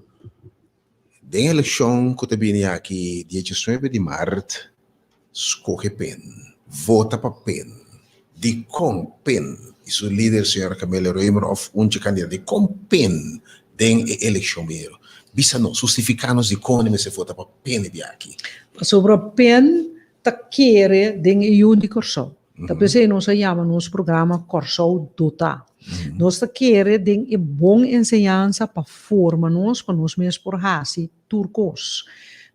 den elekshon ku ta bini aki dia diesnuebe di mart Scoge pen, vota pa pen. Dikon pen i su lider señora Camelia Römer of un dje kandidato dikon pen den e elekshon binidero? Bisa nos, hustifiká nos dikon e mester vota pa pen e bia aki. Pasobra pen ta kere den e yu di Kòrsou. Ta p'esei nos a yama nos programa Kòrsou Dotá. Nos ta kere den e bon enseñansa pa forma nos pa nos mes por hasi tur kos.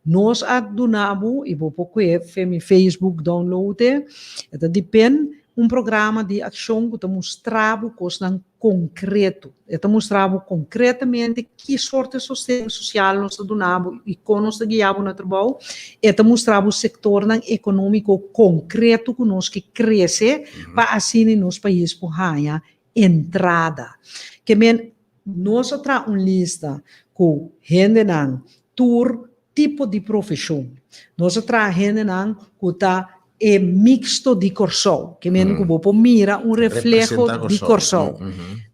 Nos a duna bo i bo por kue fe mi Facebook download e, e ta depend un programa di akshon ku ta mustra bo kosnan konkreto. E ta mustra bo konkretamente ki sorto di sosten sosial nos ta duna bo i kon nos ta guia bo na trabou. E ta mustra bo sektornan ekonómiko konkreto ku nos ke krese pa asina nos pais por haña entrada. Ke men Nos a traha un lista ku hendenan tur tipo di profeshon. Nos a traha hendenan ku ta e mixto di Kòrsou, ke men ku bo por mira un refleho di Kòrsou.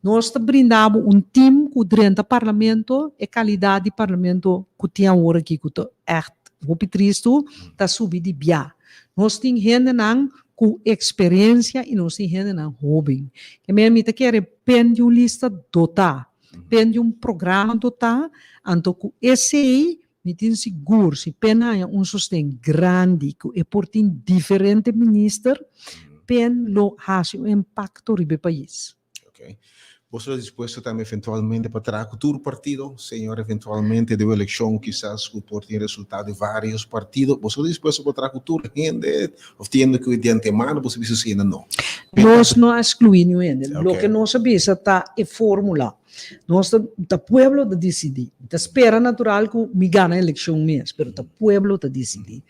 Nos ta brinda bo un tim ku drenta parlamento, e kalidat di parlamento ku tin awor aki ku ta ègt hopi tristu, ta subi di bia. Nos tin hendenan ku eksperensia i nos tin hendenan hóben. Ke men mi ta kere pen di un lista dotá, pen di un programa dotá, anto ku esei mi tin sigur si pen haña un sosten grandi ku e por tin diferente minister, pen lo hasi un impakto riba e pais. Ok. Boso ta dispuesto tambe eventualmente pa traha ku tur partido? Señor, eventualmente den un elekshon kisas ku por tin resultado di varios partido, boso ta dispuesto pa traha ku tur hende of tiendo ku di antemano boso bisa si hende no? Nos no a exclui niun hende. Loke nos a bisa ta e formula. Nos ta, ta pueblo ta disidí. Mi ta spera natural ku mi gana elekshon mes, pero ta pueblo ta disidí.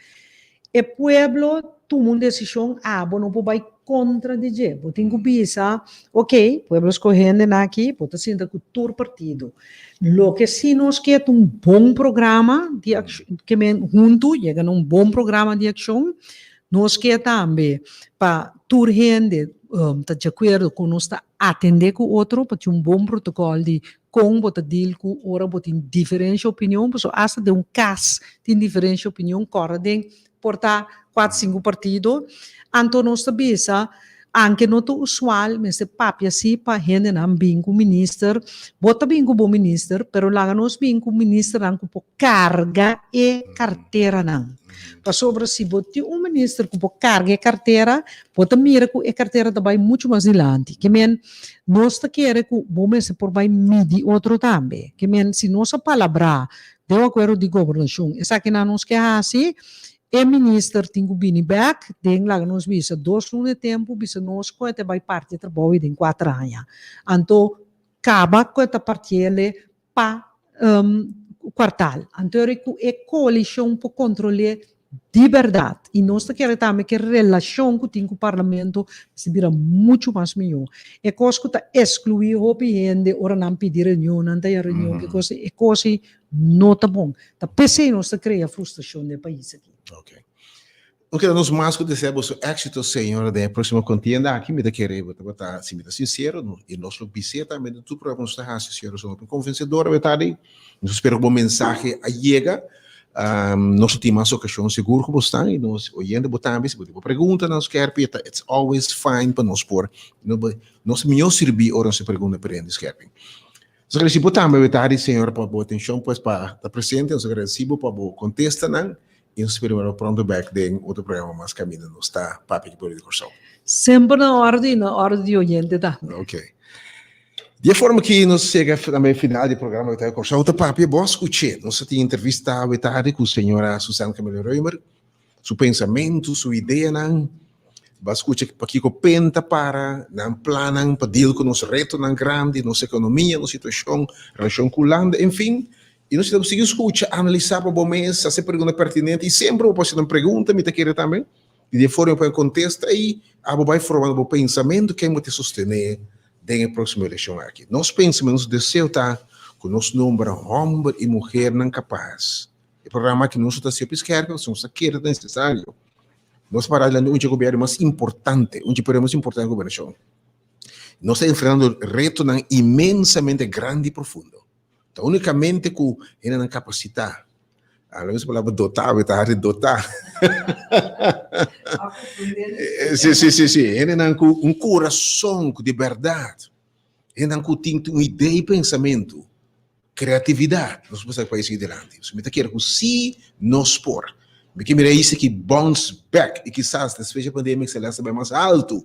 E pueblo tuma un desishon, abo no por bai kontra di dje. Bo tin ku bisa, ok, pueblo skohe hendenan aki, bo ta sinta ku tur partido. Loke si nos ke ta un bon programa di akshon, ke men huntu yega na un bon programa di akshon. Nos ke tambe pa tur hende ta di akuerdo ku nos ta atendé ku otro, pa tin un bon protokòl di kon bo ta deal ku ora bo tin diferensha opinion, pasobra asta den un kas tin diferensha opinion, kòrda den por ta kuater sinku partido, anto nos ta bisa anke no ta usual mester papia si pa hendenan bin ku minister, bo ta bin ku bo minister, pero laga nos bin ku ministernan ku por karga e karteranan, pasobra si bo tin un minister ku por karga e kartera, bo ta mira ku e kartera ta bai muchu mas dilanti, ke men Nos ta kere ku bo mester por bai midi otro tambe. Ke men si nos a palabrá den un akuerdo di gobernashon esakinan nos ke hasi, e minister tin ku bini bèk den laga nos bisa dos luna e tempu bisa nos ku e ta bai parti e trabou ei den kuater aña. Anto kaba ku e ta partiele pa kuartal. Anto ora ku e koalishon por kontrol'é di bèrdat i nos ta kere tambe ku e relashon ku tin ku parlamento mester bira muchu mas mihó. E kos ku ta eskluí hopi hende ora nan pidi reunion, nan ta haña reunion, ke kos ei, e kos ei no ta bon. Ta p'esei nos ta krea frustrashon den e pais aki. Oke. No keda nos mas ku desea boso éksito, señora, den e próksimo kontienda aki. Mi ta kere bo tabata, si mi ta sinsero, i nos lo bis'é tambe den tur programa ku nos ta hasi, señora, so hopi konvensedora bo ta di. Nos ta spera ku bo mensahe a yega. Nos lo tin mas okashon sigur ku bo stan i nos oyente bo tambe, si bo tin bo preguntanan skèrpi, e ta it's always fine pa nos por, nos mihó sirbí ora nos tin pregunta perende skèrpi. Nos agradeci bo tambe bo ta di Señor pa bo atencion pues pa ta presente, nos agradeci bo pa bo contestanan y nos spera mira bo pronto bek den otro programa mas caminda nos ta papia ki pueblo di Corsou. Semper na orde y na orde di oyente tambe. Ok. Di e forma ki nos chega na e final di e programa Wetaya Kòrsou ta papia bo a skuch'é. Nos a tin entrevista awe tardi ku señora Susanne Camelia Römer. Su pensamentu, su ideanan. Bo a skucha pakiko pen ta para, nan plannan pa deal ku nos retonan grandi, nos ekonomia, nos situashon, relashon ku Hulanda, enfin. I nos ta sigui skucha, analisá pa bo mes, hasi pregunta pertinente i semper bo por hasi nan pregunta, mi ta kere tambe. I di e forma bo por kontesta i abo bai formando bo pensamentu ken bo ta sostené den e próksimo elekshon aki. Nos pensamentu, nos deseo ta ku nos nombra hòmber i muhernan kapas. E programa aki nos ta hasi hopi skèrpi pasobra nos ta kere ta nesesario. Nos para dilanti un dje gobièrnu mas importante, un dje periodo mas importante di gobernashon. Nos ta enfrentando retonan inmensamente grandi i profundo. Ta únikamente ku hendenan kapasitá, a lo mes palabra dotá, bo ta hari dotá. Sí, sí, sí, sí. Hendenan ku un kurason ku di bèrdat, hendenan ku tin un idea i pensamentu, kreatividat, nos por sa e pais sigui dilanti. Mi ta kere ku si nos por. Mi ke mira esei ki bounce back i kisas despues di e pandemia ekselensia bai mas altu.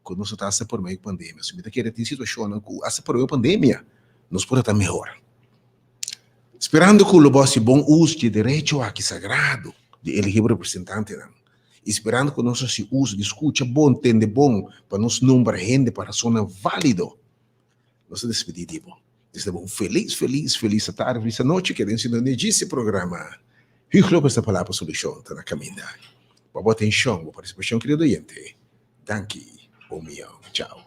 Ku nos no ta hasta por medio di pandemia. So mi ta kere tin situashonnan ku hasta por medio di pandemia nos por a ta mehor. Sperando ku lo bo hasi bon uso di e derecho aki sagrado di eligi bo representantenan i sperando ku nos hasi uso di skucha bon, tende bon pa nos nombra hende pa rasonnan válido, nos ta despedí di bo. Desea bo un felis, felis, felis atardi, felis anochi. Keda en sintonia djis e programa Hugo Lopez ta Palabra Solushon ta na kaminda. Pa bo atenshon, bo partisipashon, kerido oyente. Danki, bon mion. Chao.